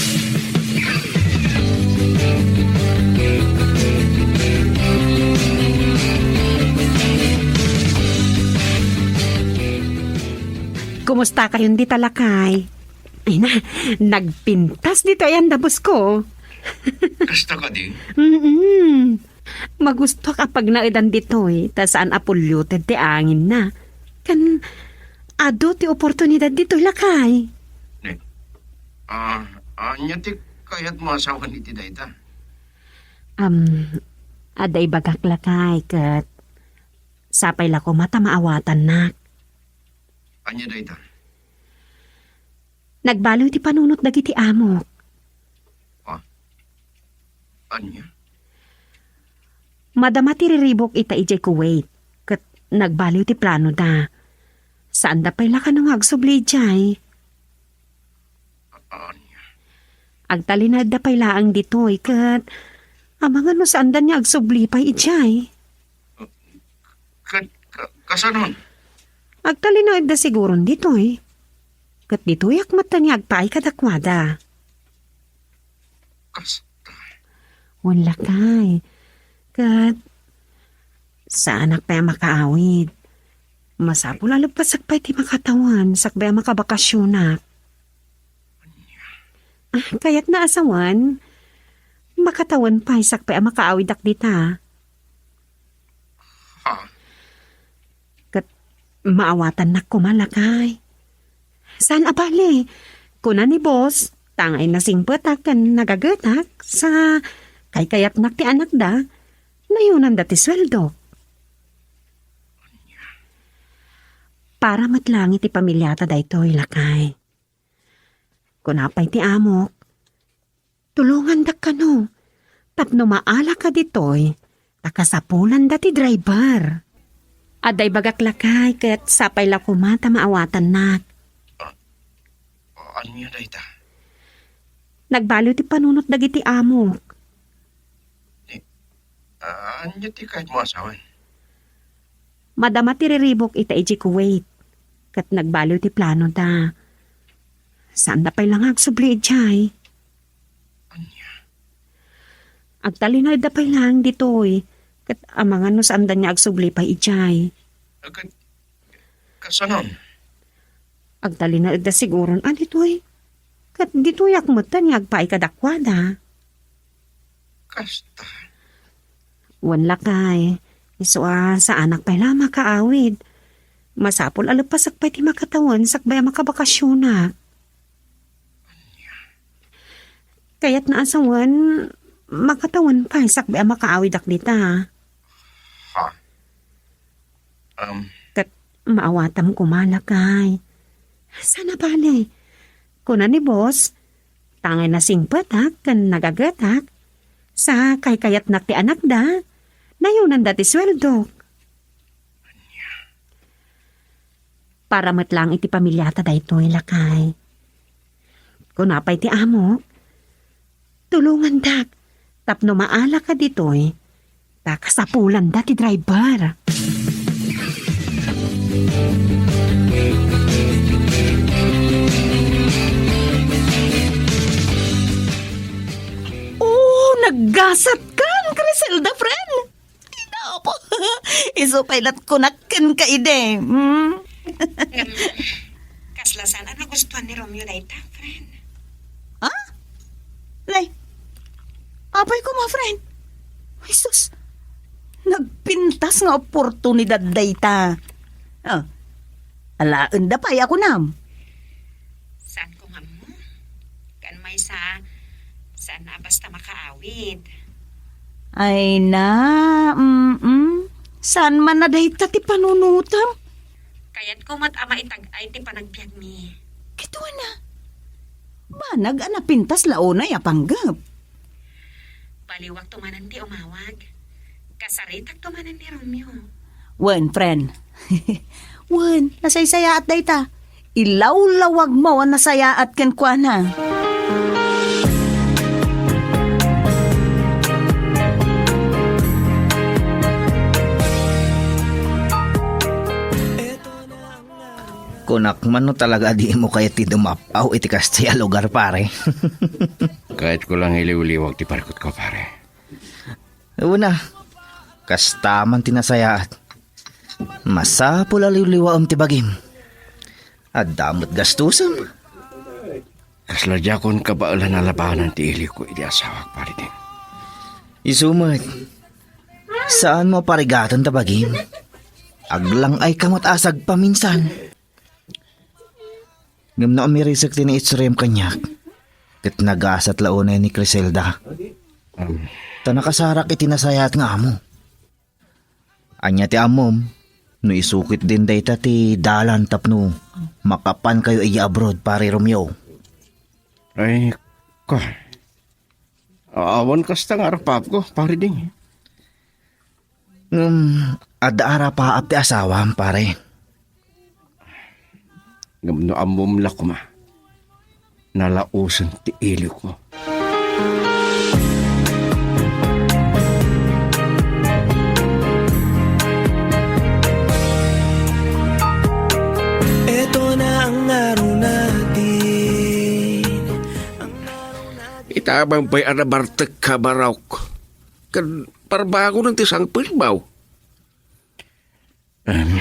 Kumusta kayon dita, lakay? Ay na, nagpintas ditoy a dabusko. Kasta kadi? Mm-mm. Magustuak a pagnaedan ditoy, ta saan a polluted ti anginna. Ken adu ti oportunidad ditoy, lakay. Ne, ah, ania ti kayatmo a sawen iti dayta? Am, adda ibagak, lakay, ket sapay la koma ta maawatannak. Ania dayta? Nagbaliw ti panunot dagiti amok. Ah? Ania? Madama ti riribuk ita idiay Kuwait, ket nagbaliw ti planoda. Saanda pay la kano nga agsubli idiay. Ania? Agtalinaedda pay laeng ditoy, ket amangan no saanda nga agsubli pay idiay. Ket ka-, kasanon? Agtalinaedda siguron ditoy. Ket ditoyak met ti agpaay kadakuada. Kasta. Wen, lakay. Ket saanak pay a makaawid. Masapul a leppasak pay ti makatawen sakbay a makabakasionak. Ah, kayatna a sawen, makatawen pay sakbay a makaawidak dita. Ha? Ket maawatannak koma, lakay. Saan a bale, kuna ni boss, tangay nasingpetak ken nagagetak, sa kaykayatnak ti anakda, nayonanda ti sueldok. Para met laeng iti pamiliata daytoy, lakay. Kuna pay ti amok, tulongandak kano tapno maalaka ditoy ta kasapulanda ti driver. Adda ibagak, lakay, ket sapay la koma ta maawatannak. Ah, ania dayta? Nagbaliw ti panunot dagiti amok. Ni, ah, ania ti kayatmo a sawen? Madama ti riribuk ita idiay Kuwait, ket nagbaliw ti planoda. Saanda pay la nga agsubli idiay. Ania? Agtalinaedda pay laeng ditoy, ket amangan no saanda nga agsubli pay idiay. Ket kasanon? Agtalinaedda siguron a ditoy. Ket ditoyak met nga agpaay kadakuada. Kasta. Wen, lakay, isu a saanak pay la a makaawid. Masapul a leppasak pay ti makatawen sakbay a makabakasionak. Kayatna a sawen, makatawen pay sakbay a makaawidak dita. Ha? Um. Ket maawatam koma, lakay. Saan a bale, kuna ni boss, tangay nasingpetak ken nagagetak, sa kaykayatnak ti anakda, nayonanda ti sueldok. Para met laeng iti pamiliata daytoy, lakay. Kuna pay ti amok, tulongandak tapno maalaka ditoy ta kasapulanda ti driver. Oh, naggasat kan, Criselda, friend! Apo, isu pay lat kunak kenka idi. Hmm? Ngem, kasla saan a nagustuan ni Romeo dayta, friend. Ha? Nay, apay koma, friend? Ay, sus, nagpintas nga oportunidad dayta. Ah, alaenda pay a kunam. Saan ko nga ammo? Kan maysa, saan a basta makaawid. Ay na, mm-mm. Saan man a dayta ti panunutam? Kayatko met a maitag-ay ti panagbiagmi. Ket wen a, banag a napintas la unay a panggep. Baliwakto manen ti umawag. Kasaritakto manen ni Romeo. Wen, friend. Wen, nasaysayaat dayta. Ilawlawagmo a nasayaat kenkuana. Kunak man no talaga a dimo kayat ti dumap-aw iti kasta a lugar, pare. Kayatko lang iliwliwag ti parikutko, pare. Una, kasta man ti nasayaat. Masapul a liwliwaem ti bagim. Adda met gastusem. Kasla diakon kabaelan a labanan ti iliwko iti asawak, pare Ding. Isu met, saanmo a parigaten ta bagim. Aglang-ayka met a sagpaminsan. Ngem no umirisek ti naistoryaem kaniak, ket nagasat la unay ni Criselda. Um. Ta nakasarak iti nasayaat nga amo. Ania ti ammom no isu ketdin dayta ti dalan tapno makapankayo idiay abroad, Pare Romeo? Ay, ka. Awan kasta nga arapapko, Pare Ding. Ngem, adda arapaap ti asawam, pare. Ngem no ammom la koma, nalaosen ti iliwko. Eto na ang araw na Amangan pay a nabartekka, Barok. Ken parbangonen ti sangpetmo. Em,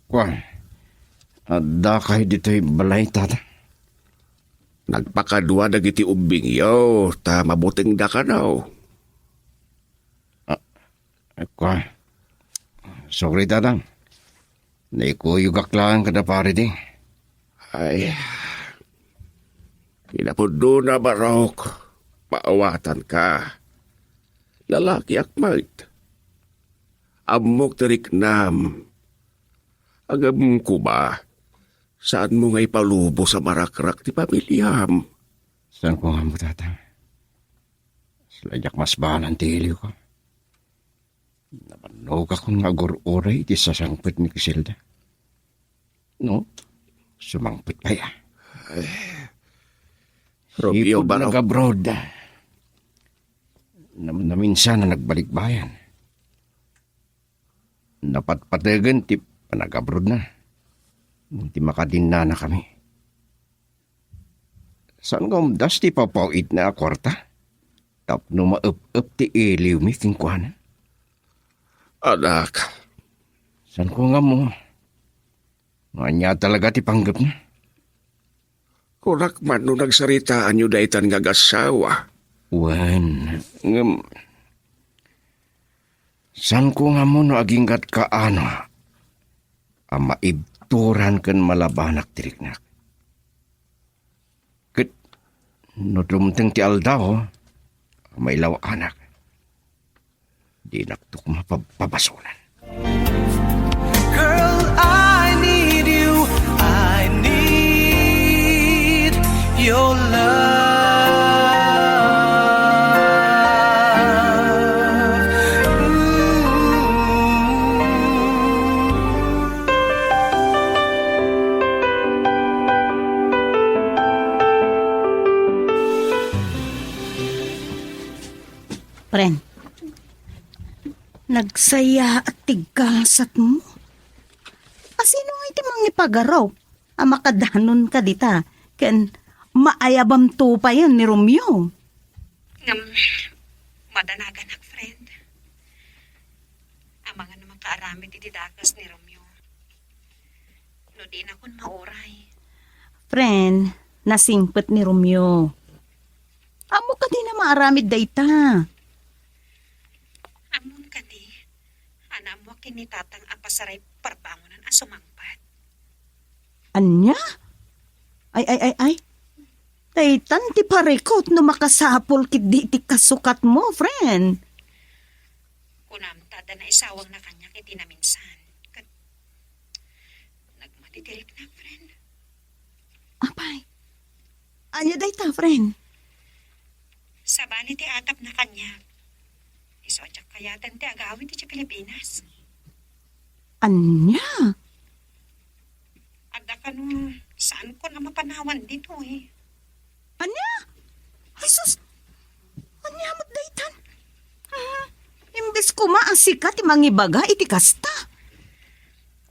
kuan, addakay ditoy balay, Tata? Nagpakadua dagiti ubbingyo, ta mabutengda kano. Ah, kuan. Sorry, Tata. Naikuyogak laeng kada pari di. Ay, kinapudnona, Barok. Maawatanka. Lalakiak met. Ammok ti riknam. Ngem koma, saanmo nga ipalubos a marakrak ti pamiliam. Saanko nga ammo, Tata. Saan diak masbalan ti iliwko. Nabannogakon nga agur-uray iti sasangpet ni Criselda. No, sumangpet kaya? Romeo, Barok. Nag-abroad. Nam-, naminsan a nagbalikbayan. Napatpategen ti panag-abroadna. Ti makadinnanakami. Saan nga umdas ti papaw-itna a kuarta? Tapno maep-ep ti iliwmi kenkuana? Anak. Saanko nga ammo. Ania talaga ti panggepna? Kunak man no nagsaritaanyo daytan nga agassawa. Wen, ngem, saanko nga ammo no aginggatka ano a maibturan ken malabanak ti riknak. Ket no dumteng ti aldaw a mailaw-anak, dinakto mapabpabasolan. Girl, I need you. I need your love. Ooh. Friend, nagsayaat ti gasatmo. A, sino nga iti mangipagarup a makadanonka dita ken maayabamto payen ni Romeo? Ngem, madanaganak, friend. Amangan a makaaramid iti dakes ni Romeo. No dinakon mauray. Friend, nasingpet ni Romeo. Ammo kadi a maaramid dayta? Ammon kadi, a naammoak ken ni Tatang a pasaray parbangonan a sumangpet. Ania? Ay, ay, ay, ay. Daytan ti parikut no makasapul ketdi ti kasukatmo, friend. Kunam ta adda naisawangna kaniak iti naminsan. Ket nagmati ti riknak, friend. Apay, ania dayta, friend? Sabali ti atapna kaniak. Isu a diak kayaten ti agawid idiay Pilipinas. Ania? Adda kano, saankon a mapanawan ditoy. Ania? Ay, sus! Ania met daytan? Hmm, imbes koma a sika ti mangibaga iti kasta.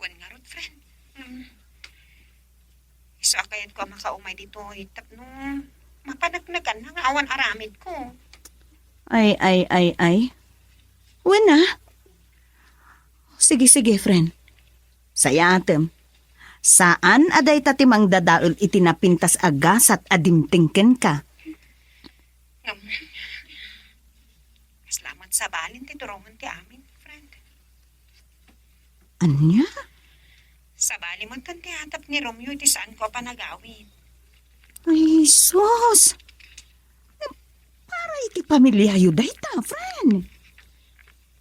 Wen ngarud, friend. Hmm. Isu a kayatko a makaumay ditoy tapno mapaneknekanna nga awan aramidko. Ay, ay, ay, ay. Wen a. Sige, sige, friend. Sayaatem. Saan a dayta ti mangdadael iti napintas a gasat a dimteng kenka. Ngem, kasla met sabali ti turongen ti amin, friend. Ania? Sabali met ken ti atap ni Romeo iti saanko a panagawid. Ay, sus! Para iti pamiliayo dayta, friend.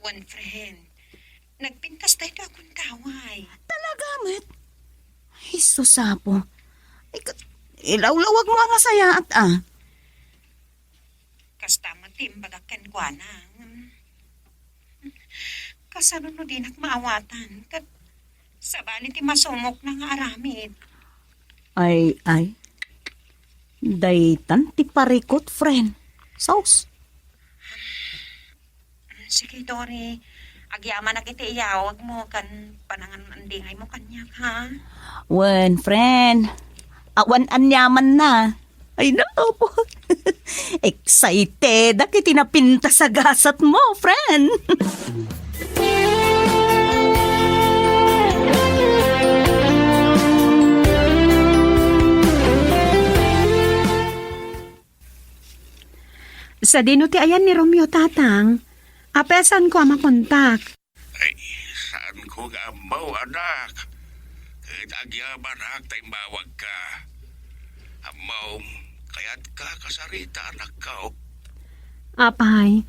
Wen, friend. Nagpintas daytoy a kuntaway. Talaga met? Ay, sus, Apo. Ay, ka-, ilawlawagmo a nasayaat, a. Kasta met ti imbagak kenkuana. Kasano no dinak maawatan? Ket sabali ti masumokna nga aramid. Ay, ay. Daytan ti parikut, friend. Sus. Sige, Tori. Agyamanak iti iyawagmo ken panangan-andingaymo kaniak, ha? Wen, friend. Awan aniamanna. Ay, naku. Excited dagiti napintas a gasat mo, friend. Sadino ti ayan ni Romeo, Tatang? Apay a saanko a makontak? Ay, saanko nga ammo, anak. Ket agyamanak ta immawagka. Ammom, kayatka a kasarita, anakko. Apay,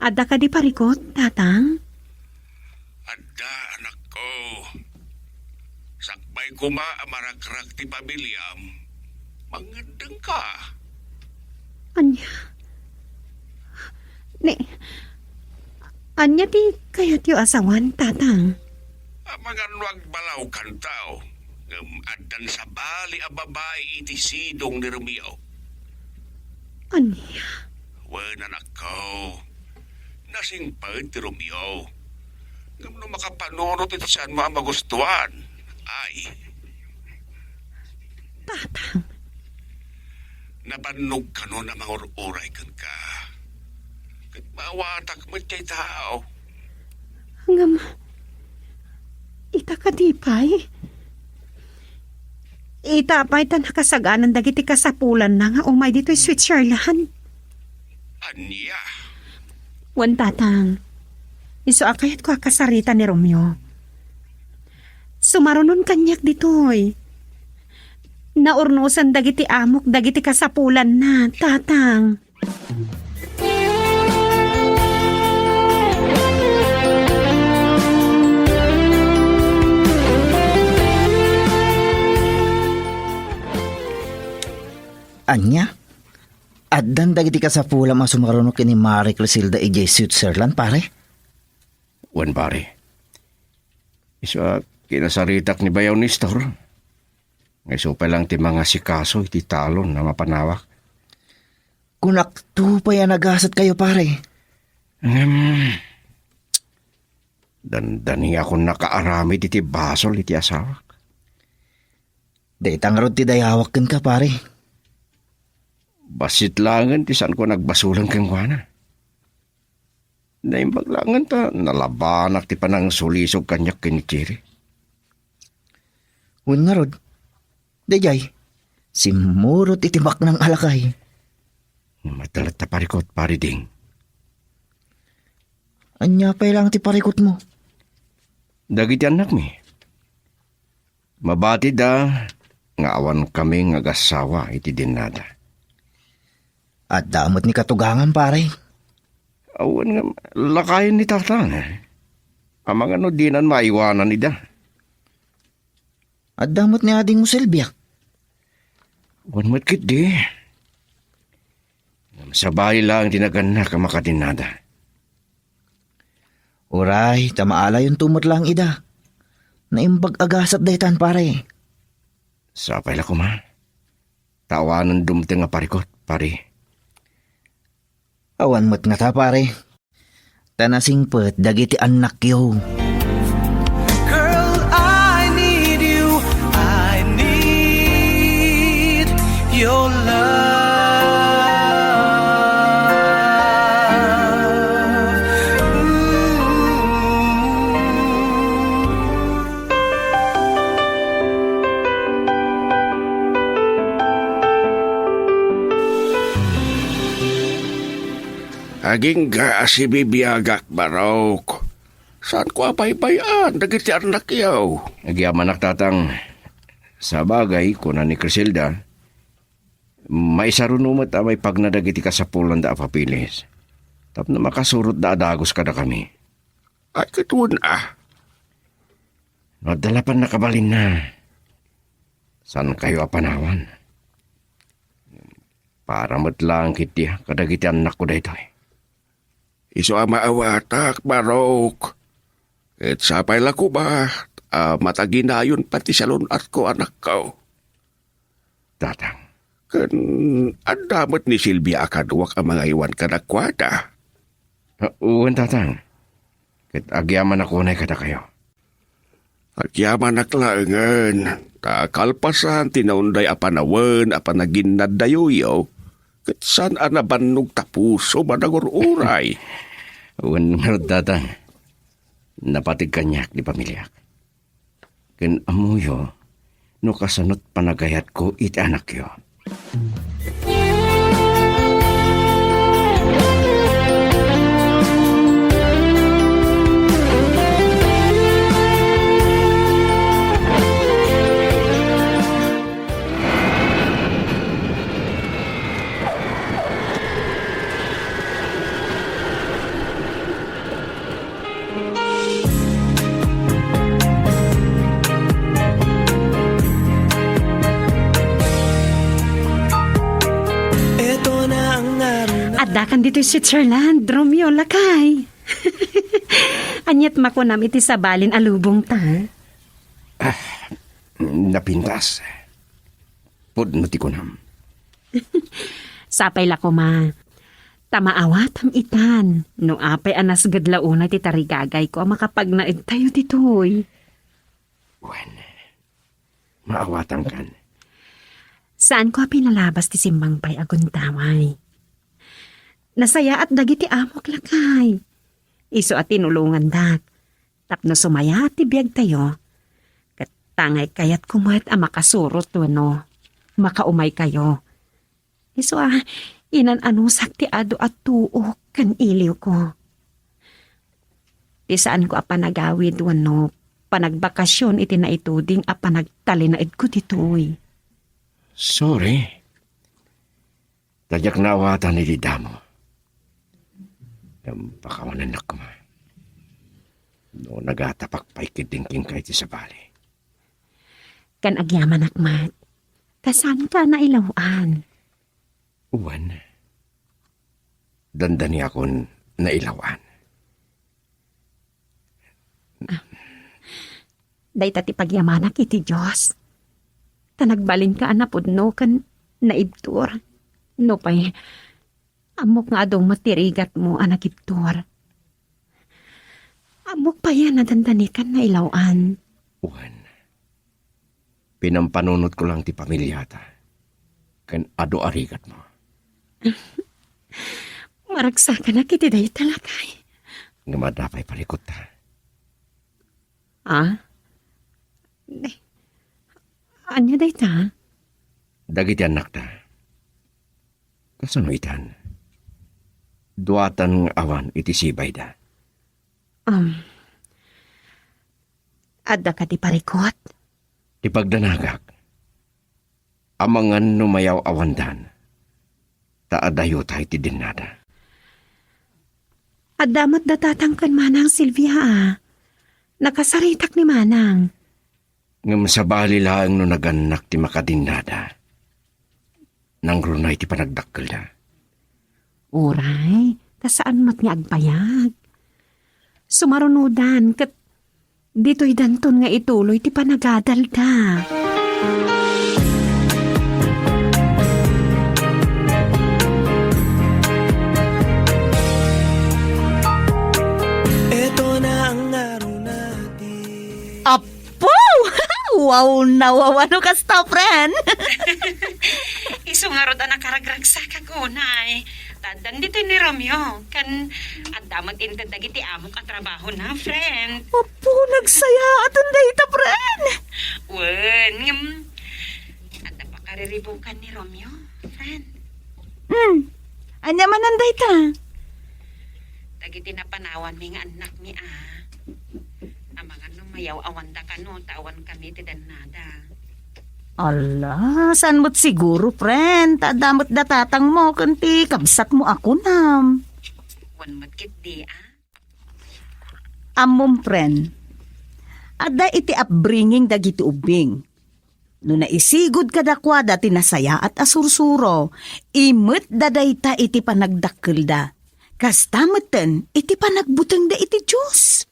adda kadi parikut, Tatang? Adda, anakko. Sakbay koma a marakrak ti pamiliam, mangngeddengka. Ania? Ni, ania ti kayatyo a sawen, Tatang? Amangan no agbalawkanto, ngem addan sabali a babai iti sidong ni Romeo. Ania? Wen, anakko, nasingpet ti Romeo. Ngem no makapanunot iti saanmo a magustuan, ay. Tatang. Nabannog kanon a mangur-uray kenka. Ket maawatak met diay tao. Ngem, ita kadi pay? Ita pay ta nakasaganan dagiti kasapulanna nga umay ditoy Switzerland. Ania? Wen, Tatang. Isu a kayatko a kasarita ni Romeo. Sumarunon kaniak ditoy. Naurnosan dagiti amok dagiti kasapulanna, Tatang. Ania? Addan dagiti kasapulam a sumaruno ken ni Mare Criselda idiay Switzerland, pare? Wen, pare. Isu a kinasaritak ni Bayaw Nestor. Nga isu pay lang ti mangasikaso iti talon a mapanawak. Kunakto pay a nagasatkayo, pare. Ngem, dandani a kaaramid iti basol iti asawak. Dayta ngarud ti dayawak kenka, pare. Bassit laengen ti saanko a nagbasolen kenkuana. Naimbag laengen ta nalabanak ti panangsulisog kaniak ken ni Cherry. Wen ngarud, daydiay, simmurot iti baknang a lakay. Matalat ta parikut, Pare Ding. Ania pay laeng ti parikutmo? Dagiti annakmi. Mabatida nga awankami nga agassawa iti dennada. Adda met ni katugangam, pare. Awan nga lakayen ni Tatang. Amangan no dinan maiwanan ida. Adda met ni adingmo, Silvia. Wen met ketdi. Ngem sabali laeng ti nagannak a makadennada. Uray, ta maalayonto met laeng ida. Naimbag a gasat daytan, pare. Sapay la koma. Ta awanen dumteng a parikut, pare. Awan met ngata, pare. Ta nasingpet dagiti annakyo. Girl, I need you. I need your love. Ooh. Agingga a sibibiagak, Barok. Saanko a baybay-an dagiti annakyo. Agyamanak, Tatang. Sabagay, kuna ni Criselda, maisaruno met a maipagna dagiti kasapulanda a papeles tapno makasurotda a dagus kadakami. Ay, ket wen a. No adda la pannakabalinna, saankayo a panawan. Para met laeng ketdi kadagiti annakko daytoy. Isu a maawatak, Barok. Ket sapay la koma a mataginayon pay ti salun-atko, anakko. Tatang. Ken adda met ni Silvia a kaduak a mangaywan kadakuada. Ah, wen, Tatang. Ket agyamanak unay kadakayo. Agyamanak laengen. Ta kalpasan ti naunday a panawen a panaginnaddayuyo, ket saan a nabannog ta pusom a nangur-uray. Wen ngarud, Tatang, napateg kaniak ti pamiliak. Ken ammoyo no kasanot panagayatko iti anakyo. Addakan ditoy Switzerland, Romeo, lakay. Aniat makunam iti sabalin a lubongta? Napintas. Pudno ti kunam. Sapay la koma. Ta maawatam itan, no apay a nasged la unay ti tarigagayko a makapagnaedtayo ditoy. Wen, maawatankan. Saanko a pinalabas ti simmangpay a gundaway. Nasayaat dagiti amok, lakay. Isu a tinulongandak. Tapno sumayaat ti biagtayo, ket tangay kayatko met a makasurot wenno makaumaykayo. Isu a inan-anusak ti adu a tuok ken iliwko. Ti saanko a panagawid wenno panagbakasyon iti naituding a panagtalinaedko ditoy. Sorry. Ta diak naawatan iti damo. Ngem pakawanennak koma no nagatapak pay ketdin kenka iti sabali. Ken agyamanak met, ta saanka nailaw-an. Wen, dandaniakon nailaw-an. Dayta ti pagyamanak iti Dios. Ta nagbalinka a napudno ken naibtur. Nupay, ammok nga adu met ti rigatmo a nagibtur. Ammok payen a dandanikan nailaw-an. Wen, pinampanunotko lang ti pamiliata ken adu a rigatmo. Maragsakanak iti dayta, lakay. Ngem adda pay parikutta. Ah? Ania dayta? Dagiti annakta. Kasano itan? Duatan nga awan iti sibayda. Um, adda kadi parikut? Ti pagdanagak. Amangan no mayaw-awandan, ta adayota iti dennada. Adda met da tatang ken manang, Silvia, a. Nakasaritak ni manang. Ngem sabali laeng no nagannak ti makadennada. Nangruna iti panagdakkelda. Uray, ta saan met nga agbayag. Sumarunodan ket ditoy danton nga ituloy ti panagadalda. Eto na ang arunati. Apo! Wow, nawawa no kasta, friend! Isu ngarud a nakaragragsakak unay. Taddan ditoy ni Romeo. Kan, adda met inted dagiti amok a trabahona, friend. Apo, nagsayaaten dayta, friend! Wen, ngem, adda pakariribukan ni Romeo, friend. Hmm. Ania manen dayta? Dagiti napanawanmi nga annakmi a. Amangan no mayaw-awanda kano ta awan kami ti dennada. Ala, saan met siguro, friend? Ta adda met da tatangmo ken ti kabsatmo a kunam. Wen met ketdi, a. Ammom, friend. Adda iti upbringing dagiti ubbing. No naisigud kadakuada ti nasayaat a sursuro, imetda dayta iti panagdakkelda. Kasta metten iti panagbutengda iti Dios.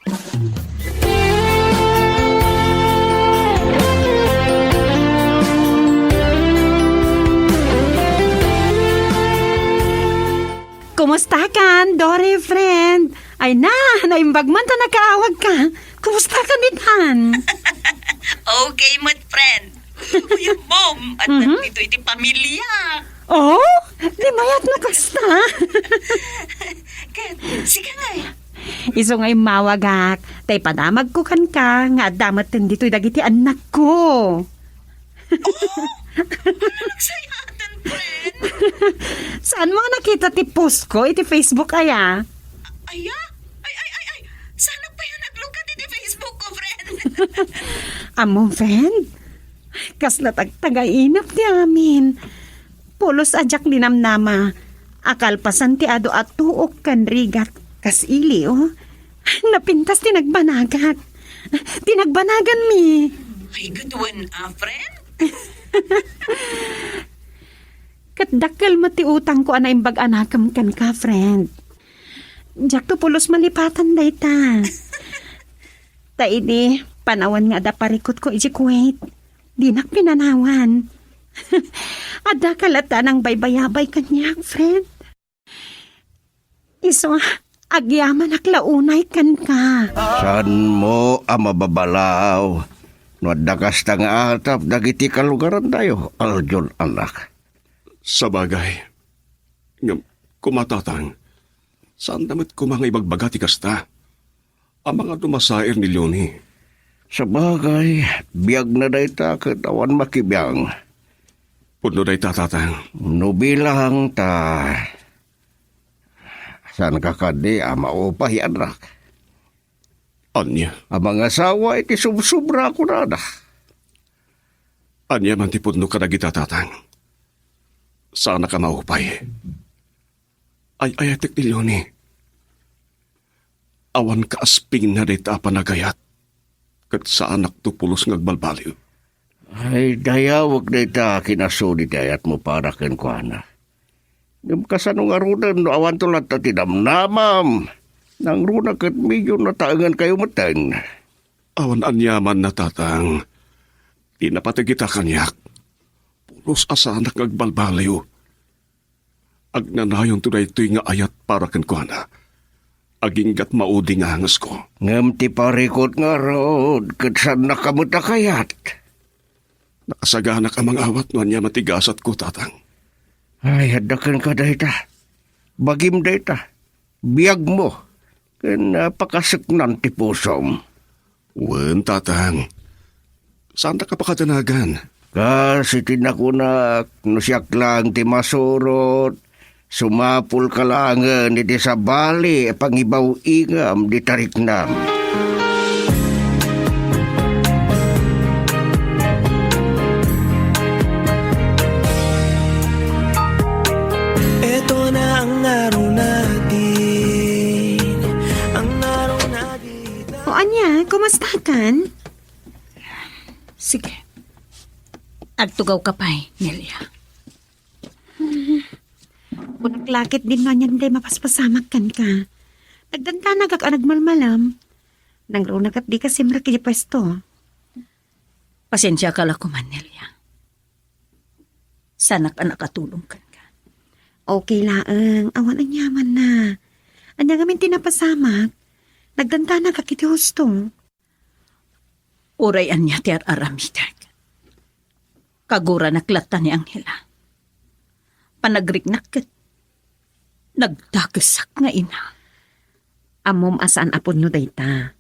Kumusta kan, Dory, friend? Ay na, naimbag man ta nakaawag ka. Kumusta ka, Nitan? Okay met, friend. Uy, Mom, at Mhm. nandito iti pamilya. Oh, di mayat no kasta. Ket, sige nga eh. Isu nga immawagak, tay padamagko kenka, nga adda metten ditoy dagiti annakko. Oh, ano nagsayaatan, friend? Saan mo nga nakita ti post ko iti Facebook, aya? Aya? Ay, ay, ay, ay! Saan pa yan naglukat iti Facebook ko, friend? Amo, friend? Kasla tagtagainep ti amin. Pulos a diak ninamnama. Akalpasan ti adu a tuok ken rigat. Kas ili, oh. Napintas ti nagbanagak. Ti nagbanaganmi. Ay, gaduan, ah, friend? Ket dakkel met ti utangko a naimbag a nakem kenka, friend. Diakto pulos malipatan dayta. Ta idi, panawen nga adda parikutko iti Kuwait, dinak pinanawan. Adda ka latta nang baybayabay kaniak, friend. Isu, agyamanak la unay kenka. Saanmo a mababalaw no adda kasta nga atap dagiti kalugarantayo, Aljon, anak? Sabagay. Ngem, kuma, Tatang, saanda met koma nga ibagbaga ti kasta. Amangan no masair ni Leonie. Sabagay, biagna dayta ket awan makibiang. Pudno dayta, Tatang. No bilang ta, saanka kadi a maupay, anak? Ania? A mangasawa iti subsobra, kunada. Ania man ti pudno kadagita, Tatang? Saanak a maupay. Ay-ayatek ni Leonie. Awan kaaspingna dayta a panagayat, ket saanakto pulos nga agbalbaliw. Ay, dayawek dayta a kinasudi ti ayatmo para kenkuana. Ngem kasano ngaruden no awanto latta ti namnamam? Nangruna ket medyo nataengankayo metten. Awan aniamanna, Tatang. Ti napateg ita kaniak, pulos a saanak nga agbalbaliw. Agnanayonto daytoy nga ayat para kenkuana. Aginggat maudi nga angesko. Ngem ti parikut ngarud, ket saannaka met a kayat. Nakasaganak a mangawat no ania matigasatko, Tatang. Ay, adda kenka dayta. Bagim dayta. Biagmo. Ken, ah, pakaseknan ti pusom. Wen, Tatang. Saantak a pakadanagan. Kas iti nakunak, no siak laeng ti masurot, sumapulka laengen iti sabali a pangibaw-ingam di tariknam. Eto na ang araw natin, ang araw na kita. O ania, kumusta kan? Sige. Agtugaw ka pay, Nelia. Kunak lakit din no anian ti mapaspasamak kenka. Nagdandanagak a nagmalmalam. Nangruna ket dika simrek iti puesto. Pasensiaka la koman, Nelia. Saanak a nakatulong kenka. Okay laeng, awan aniamanna. Ania ngamin ti napasamak? Nagdandanagak iti husto. Uray ania ti ar-aramidek, kaguranak latta ni Angela. Panagriknak ket nagdakesak nga ina. Ammom a saan a pudno dayta.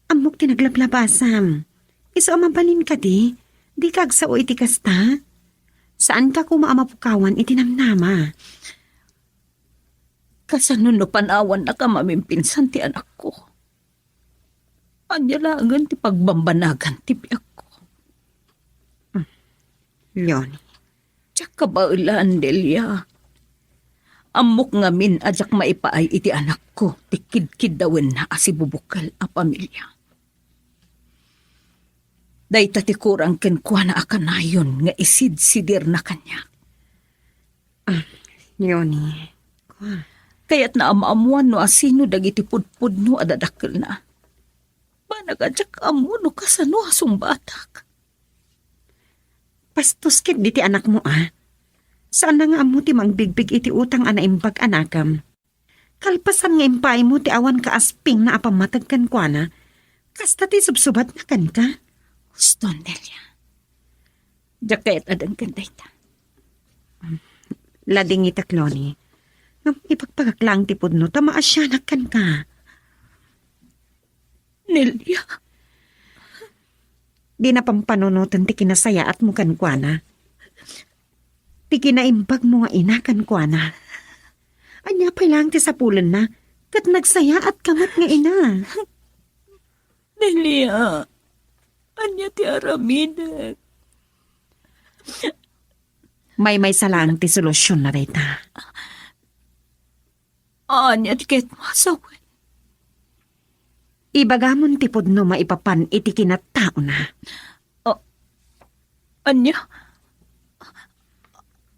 Ammok ti naglablabasam. Isu a mabalin kadi, dika agsao iti kasta? Saanka koma a mapukawan iti namnama. Kasano no panawannaka a mamimpinsan ti anakko? Ania laengen ti pagbambanagan ti biagko? Hmm. Leonie. Diak kabaelan, Delia. Ammok ngamin a diak maipaay iti anakko ti kidkiddawenna a sibubukel a pamilia. Dayta ti kurang kenkuana a kanayon nga isidsidirna kaniak. Ah, Leonie. Kua. Kayatna a maammuan no asino dagiti pudpudno a dadakkelna. Banag a diak ammo no kasano a sungbatak. Bastos ketdi ti anakmo, a. Saanna nga ammo ti mangbigbig iti utang a naimbag a nakem. Kalpasan nga impaaymo ti awan kaaspingna a pammateg kenkuana, kasta ti subsubatna kenka. Husto, Delia. Diak kayat a denggen dayta. Ladingitak, Loni. Ngem ipagpagak laeng ti pudno ta maasianak kenka. Nelia. Dina pampanunoten ti kinasayaatmo kenkuana. Ti kinaimbagmo nga ina kenkuana. Ania pay laeng ti sapulenna? Ket nagsayaatka met nga ina. Nelia, ania ti aramidek? Maymaysa laeng ti solusionna dayta. Ania ti kayatmo a sawen? Ibagamon ti pudno maipapan iti kinattaona. A-, ania?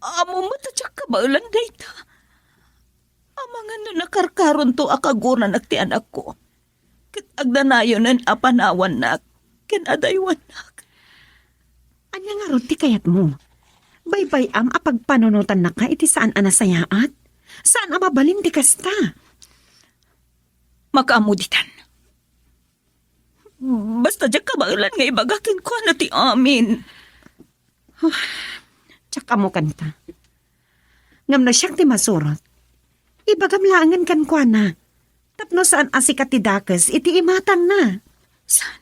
Ammom met a diak kabaelan dayta. Amangan no nakarkaronto a kagunanak ti anakko, ket agnanayonen a panawannak ken adaywannak. Ania ngarud ti kayatmo? Baybay-am a pagpanunotannaka iti saan a nasayaat? Saan a mabalin ti kasta? Makaammo ditan. Basta diak kabaelan nga ibagak kenkuana ti amin. Diak ammo kanta. Ngem no siak ti masurot, ibagam laengen kenkuana, tapno saan a sika ti dakes iti imatangna. Saan?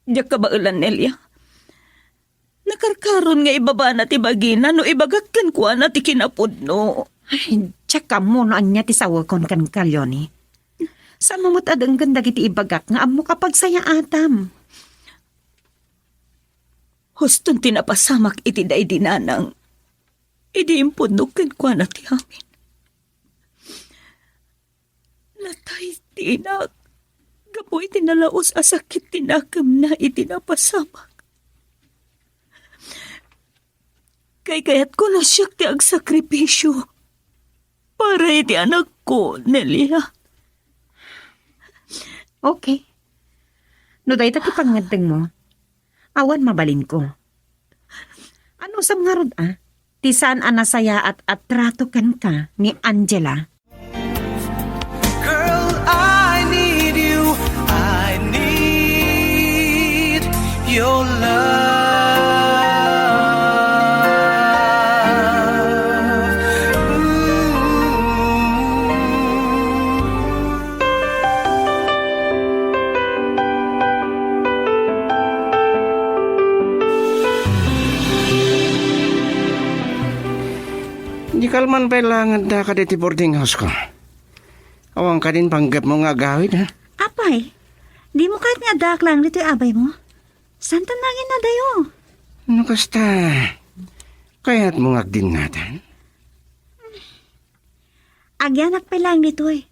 Diak kabaelan, Nelia. Nakarkaron nga ibabana ti bagina no ibagak kenkuana ti kinapudno. Ay, diak ammo no ania ti sawekon kenka, Leonie. Saanmo met a denggen dagiti ibagak nga ammok a pagsayaatam. Huston ti napasamak iti daydi nanang idi impudno kenkuana ti amin. Natay ti inak gapu iti nalaus a sakit ti nakemna iti napasamak. Kaykayatko no siak ti agsakripisio para iti anakko, Nelia. Okay. No dayta ti pangngeddengmo, awan mabalinko. Anusam ngarud a ti saan a nasayaat a trato kenka ni Angela? Girl, I need you. I need your love. Ooh. Di kalman pay laeng nga adda kaditi boarding house ko. Awan kadin panggepmo nga agawid, ha? Apay, dimo kayat nga addaak laeng ditoy abaymo? Saantan nangin adayo? No kasta, kayatmo nga agdinnatan? Agyanak pay laeng ditoy.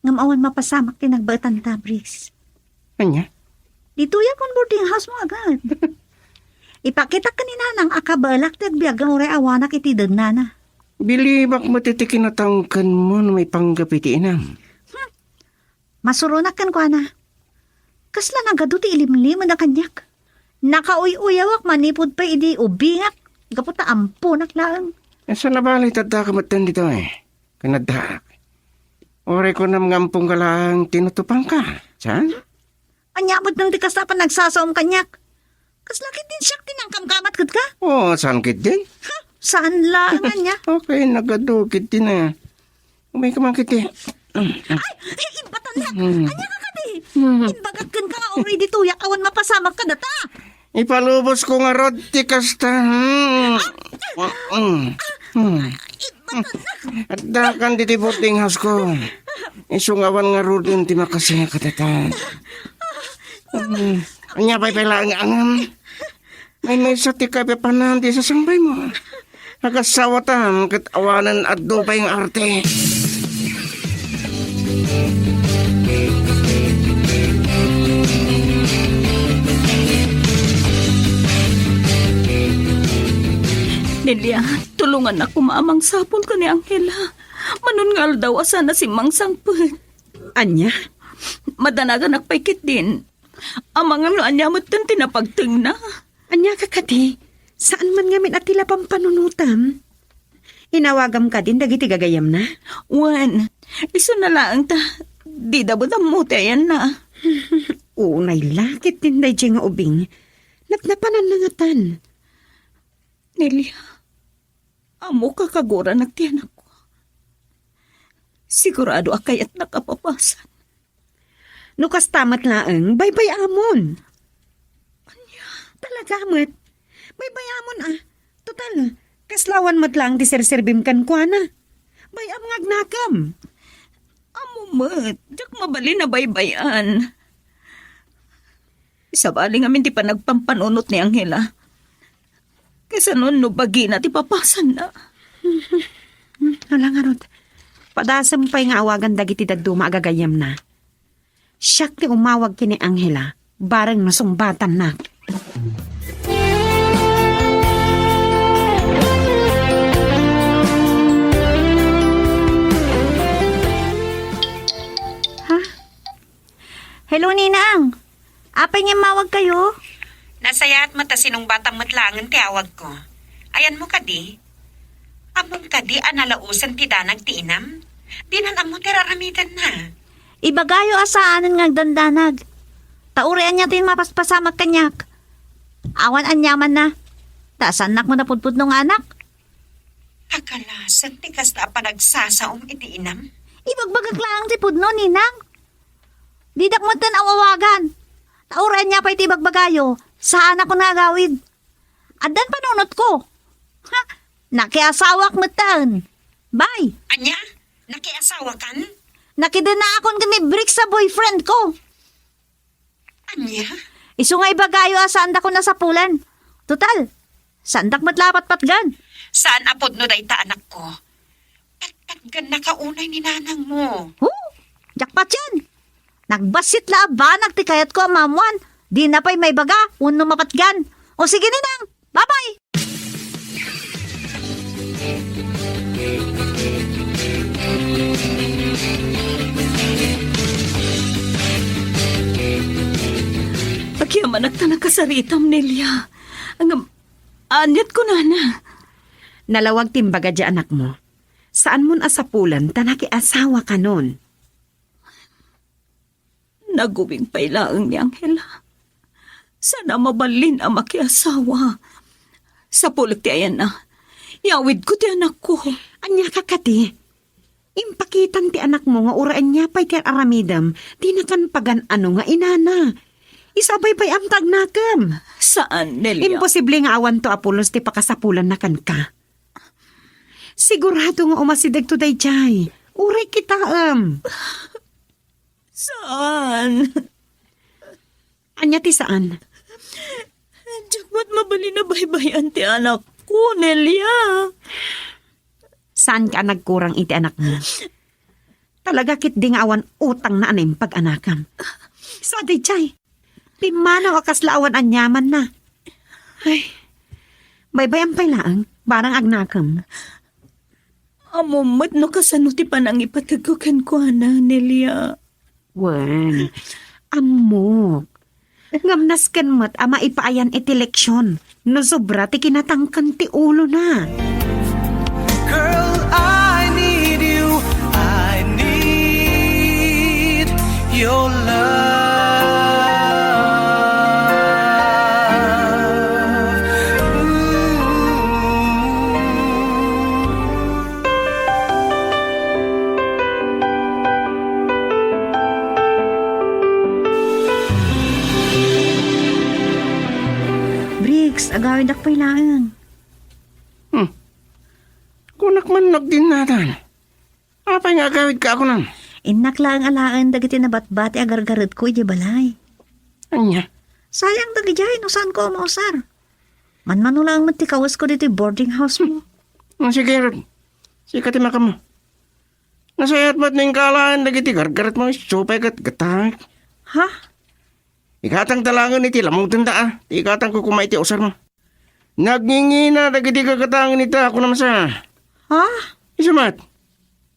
Ngem awan mapasamak ti nagbaetanta, Briggs. Ania? Ditoyak on boarding house mo agad. Ipakitak ken ni Nanang a kabaelak ti agbiag nga uray awanak iti dennana. Bilibak met iti kinatangkenmo no maipanggep iti inam. Hmm. Masuronak kenkuana. Kasla nagadu ti ilimlimen a kaniak. Nakauy-uyawak manipud pay idi ubingak gapu ta amponak laeng. Saan a bale ti addaka metten ditoy ken addaak? Uray kunam nga ampongka laeng tinutupangka, saan? Ania met nang ti kasta a panagsasaom kaniak? Kasla ketdin siak ti nangkamkamat kenka? Oo, saan ketdin? Ha? Saan laeng ania? Okay, nagadu ketdin a. Umayka man ketdi. Ay, ay, imbatan na. Hmm. Ania ka kadi? Hmm. Imbagak kenka nga uray ditoyak awan mapasamak kadata. Ipalubosko ngarud ti kasta. Hmm. Ah! Hmm. Hmm. Imbatan na. Addakan ditoy boarding house ko. Isu nga awan ngaruden ti makasaya kadata. Hmm. Ania pay pay laeng nga angem? Maymaysa ti kaipapanan ti sasangbaymo. Nagasawatam ket awanen adu pay nga arte. Nelia, tulongannak koma a mangsapul ken ni Angela. Manon nga aldaw a saan a simmangsangpet. Ania? Madanaganak pay ketdin. Amangan no ania metten ti napagtengna. Ania ka kadi? Saan man ngamin a ti la pampanunotam? Inawagam kadin dagiti gagayyemna? Wen, isuna laeng ta dida met ammo ti ayanna. Unay la ketdin daydiay nga ubing. Napnapananna ngatan. Nelia, ammoka kaguranak ti anakko. Sigurado a kayatnak a papasan. No kasta met laeng, baybay-amon. Ania? Talaga met. Baybay-amon a. Total, kasla awan met laeng ti serserbim kenkuana. Bay-am nga agnakem. Ammo met, diak mabalin a baybay-an. Sabali ngamin ti panagpampanunot ni Angela. Kasano no bagina ti papasanna? Ala ngarud, padasem pay nga awagan dagiti dadduma a gagayyemna. Siak ti umawag ken ni Angela, bareng no sungbatannak. Ha? Hello, Ninang. Apay nga immawagkayo? Nasayaat met a sinungbatam met laengen ti awagko. Ayanmo kadi? Ammom kadi a nalaosan ti danag ti inam? Dinan ammo ti raramidenna. Ibagayo a saanen nga agdandanag. Ta uray ania ti mapaspasamak kaniak. Awan aniamanna. Ta saannak met a pudpudno nga anak. Kagalasan ti kasta a panagsasaom iti inam. Ibagbagak laeng ti pudno, Ninang. Didak metten awawagan. Ta uray ania pay ti ibagbagayo, saanakon nga agawid. Addan panunotko. Ha? Nakiasawak metten. Bay. Ania? Nakiasawakan? Nakidennaakon ken ni Bricks a boyfriend ko. Ania? Isu nga ibagayo a saandakon a sapulan. Total, saandak met la a patpatgan. Saan a pudno dayta, anakko. Patpatgannaka unay ni nanangmo. Huh? Diak patien. Nagbassit la a banag ti kayatko a maammoan. Dina pay maibaga wenno mapatgan. O sige, Ninang. Bye-bye! Agyamanak ta nakasaritam, Nelia. Ngem, aniat kunana? Nalawag ti imbaga diay anakmo. Saanmon a sapulen ta nakiasawakanon. Nagubing pay laeng ni Angela. Saan a mabalin a makiasawa. Sapulek ti ayanna. Iyawidko ti anakko. Ania ka kadi? Impakitam ti anakmo nga uray ania pay ti ar-aramidem, dinakan pagan-ano nga inana. Isu a baybay-am ta agnakem. Saan, Nelia? Imposible nga awanto a pulos ti pakasapulanna kenka. Sigurado nga umasidegto daydiay. Uray kitaem. Saan? Ania ti saan? Diak met mabalin a baybay-an ti anakko, Nelia. Saanka a nagkurang iti anakmo? Talaga ketdi nga awan utangna a naimpag-anakam. Sa daydiay, pimmanaw a kasla awan aniamanna. Ay, baybay-am pay laeng, barang agnakem. Ammom met no kasano ti panangipategko kenkuana, Nelia. Wen, ammok. Ngem nasken met a maipaayan iti leksion no sobra ti kinatangken ti ulona. Girl, I need you. I need your love. Ooh. Briggs, agawidak pay laeng. Hmm. Kunak man nagdinnatan. Apay nga agawidka a kunan? Innak laeng alaen dagiti nabatbati a gargaretko idiay balay. Ania? Sayang dagidiay no saanko a mausar. Manmano laeng met ti kawesko ditoy boarding house mo. Hmm, sige, Rod. Sika ti makammo. Nasayaat met no inka alaen dagiti gargaretmo, isu pay ket gatangek. Ha? Ikatangta laengen iti lamutenda a, ti ikatangko koma iti usarmo. Nagngingina dagiti gagatangen ita, kunam sa. Ha? Isu met.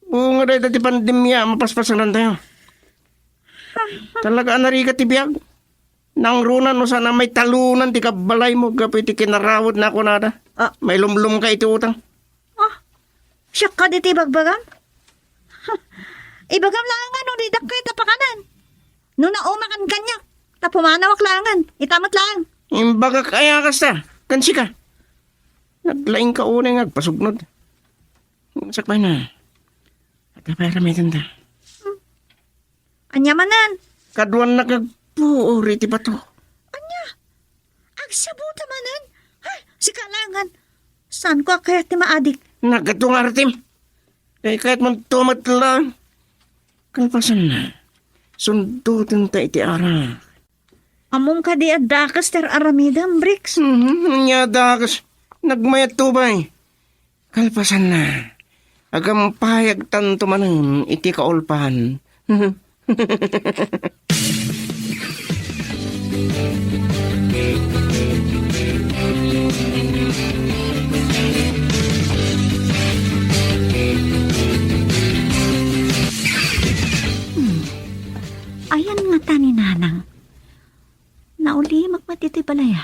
Bunga dayta ti pandemia a mapaspasenantayo. Talaga a narigat ti biag. Nangruna no saan a maitalonan ti kabbalaymo gapu iti kinarawedna a kunada. Ah. Mailumlumka iti utang. Ah, siak kadi ti ibagbagam? Ibagam laeng nga no didak kayat a pakanen. No naumakan kaniak, ta pumanawak laengen, ita met laeng. Imbagak aya kasta, ken sika. Naglaingka unay nga agpasugnod. Sakbayna. Adda pay aramidenda. Ania manen? Kaduannak agpuor iti bato. Ania? Agsabuta manen? Ay, sika laengen. Saanko a kayat ti maadik. Nagadu nga aratim. Kay kayatmonto met laeng. Kalpasanna, sundotenta iti arak. Ammom kadi a dakes ti ar-aramidem, Bricks? Mhm, ania dakes? Nagmayat to pay. Kalpasanna, agampayagtanto manen iti kaulpan. Hmm. Ayan ngata ni Nanang. Naulimek met iti balay, a.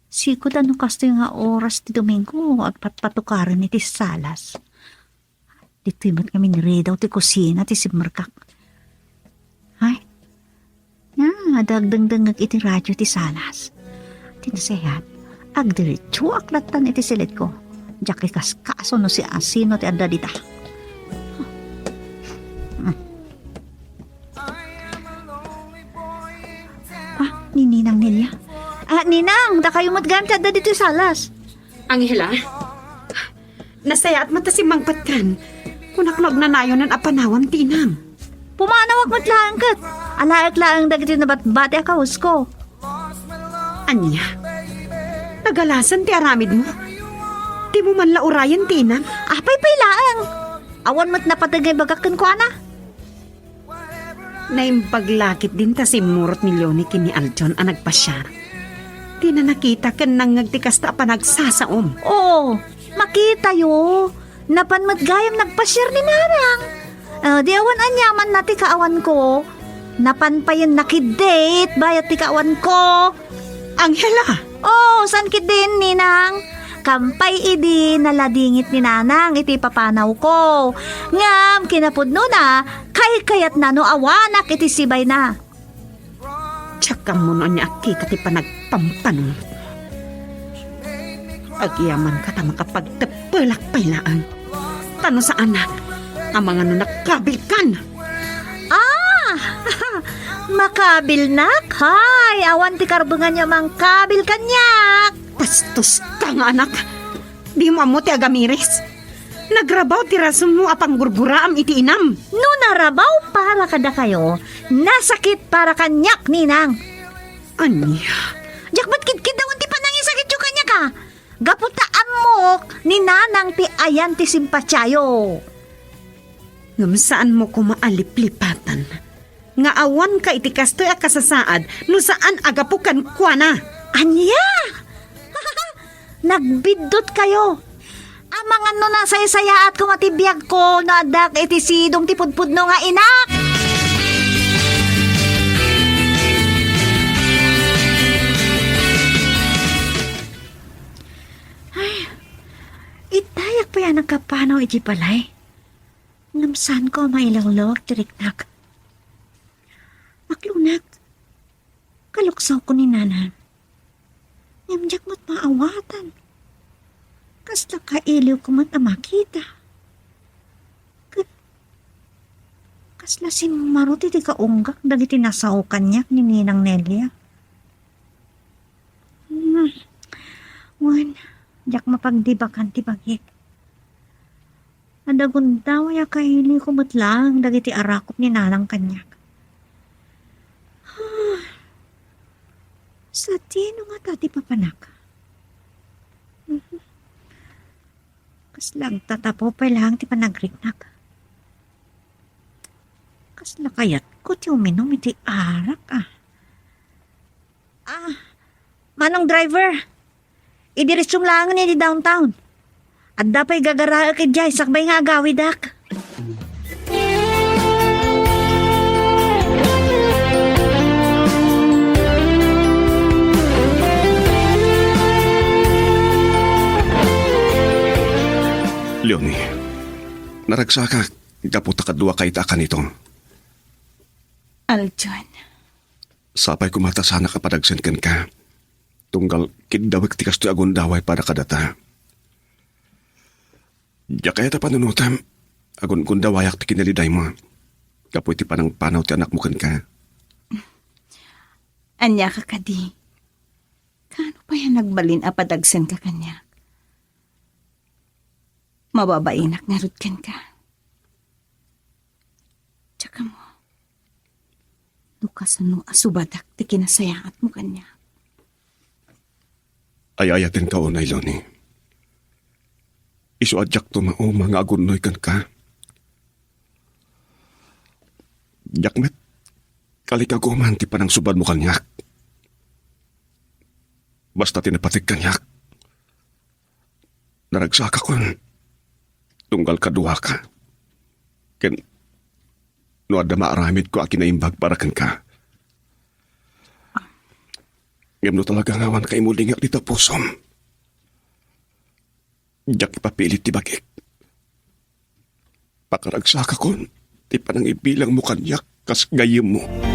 Sika no kastoy nga oras ti Domingo, agpatpatukaren iti salas. Ditoy met ngamin ridaw ti kusina ti simmerkak. Ay, na, adda agdengdengngeg iti radio ti salas. Ti nasayaat, agdiritsuak lattan iti silitko. Diak ikaskaso no siasino ti adda dita. Hmm. Ah, ni Ninang Nelia. Ah, Ninang, dakayo met gayam ti adda ditoy salas. Angela, nasayaat met ta simmangpetkan. Kunak no agnanayonan a panawam ti inam. Pumanawak met laeng ket. Alaek laeng dagiti nabatbati a kahusko. Ania? Nagalasen ti aramidmo? Dimo man la urayen ti inam? Apay pay laeng? Awan met napateg nga ibagak kenkuana. Naimbag la ketdin ta simmurot ni Leonie ken ni Aljon a nagpasiar. Dina nakita ken nangngeg ti kasta a panagsasaom. Oo, makitayo. Napan met gayam nagpasiar ni Nanang. Ah, di awan aniamanna ti kaawanko. Napan payen nakidate bayat ti kaawanko. Angela! Oh, saan ketdin, Ninang? Kampay idi naladingit ni Nanang iti papanawko. Ngem kinapudnona, kaykayatna no awanak iti sibayna. Diak ammo no ania a kita ti panagpampanuno. Agyamankata makapagteppelak pay laeng. Ta no saanak, amangan no nakabilkan. Ah! Makabilnak? Hay, awan ti karbenganyo a mangkabil kaniak. Bastoska nga anak! Dimo ammo ti agamiris? Nagrabaw ti rasonmo a panggurguraam iti inam. No narabaw para kadakayo, nasakit para kaniak, Ninang. Ania? Diak met kidkiddawen ti panangisakityo kaniak, a. Gapu ta ammok ni Nanang ti ayan ti simpatiayo. Ngem saanmo koma a liplipatan nga awanka iti kastoy a kasasaad no saan a gapu kenkuana. Ania? Nagbiddutkayo. Amangan no nasaysayaat koma ti biagko no addak iti sidong ti pudpudno nga inak. Ay, idayak pay a nakapanaw iti balay. Ngem saanko a mailawlawag ti riknak. Maklonak, kaluksawko ni Nanang. Ngem diak met maawatan. Kasla kailiwko met a makita. Ket kasla simmarot iti kaunggak dagiti nasao kaniak ni Ninang Nelia. Hmm. Wen, diak mapagdibakan ti bagik. Adda gundaway a kailiwko met laeng dagiti arakop ni Nanang kaniak. Sadino ngata ti papanak? Mhm. Kasla agtatapaw pay laeng ti panagriknak. Kasla kayatko ti uminum iti arak, a. Ah, manong driver, idiretsum laengen idi downtown. Adda pay gagaraek idiay sakbay nga agawidak. Leonie, naragsakak gapu ta kaduaka ita a kanito. Aljon. Sapay koma ta saanak a padagsen kenka. Tunggal kiddawek ti kastoy a gundaway para kadata. Diak kayat a panunotem. Agungundawayak ti kinalidaymo gapu iti panangpanaw ti anakmo kenka. Ania ka kadi? Kaano pay a nagbalin a padagsenka kaniak? Mababainak ngarud kenka. Diak ammo no kasano a subadak ti kinasayaatmo kaniak. Ay-ayatenka unay, Loni. Isu a diakto mauma nga agunnoy kenka. Diak met kalikaguman ti panangsubadmo kaniak. Basta ti napateg kaniak, naragsakakon tunggal kaduaka. Ken no adda maaramidko a kinaimbag para kenka. Ngem no talaga nga awan kaimulingak dita pusom, diak ipapilit ti bagik. Pakaragsakakon ti panangibilangmo kaniak kas gayyemmo.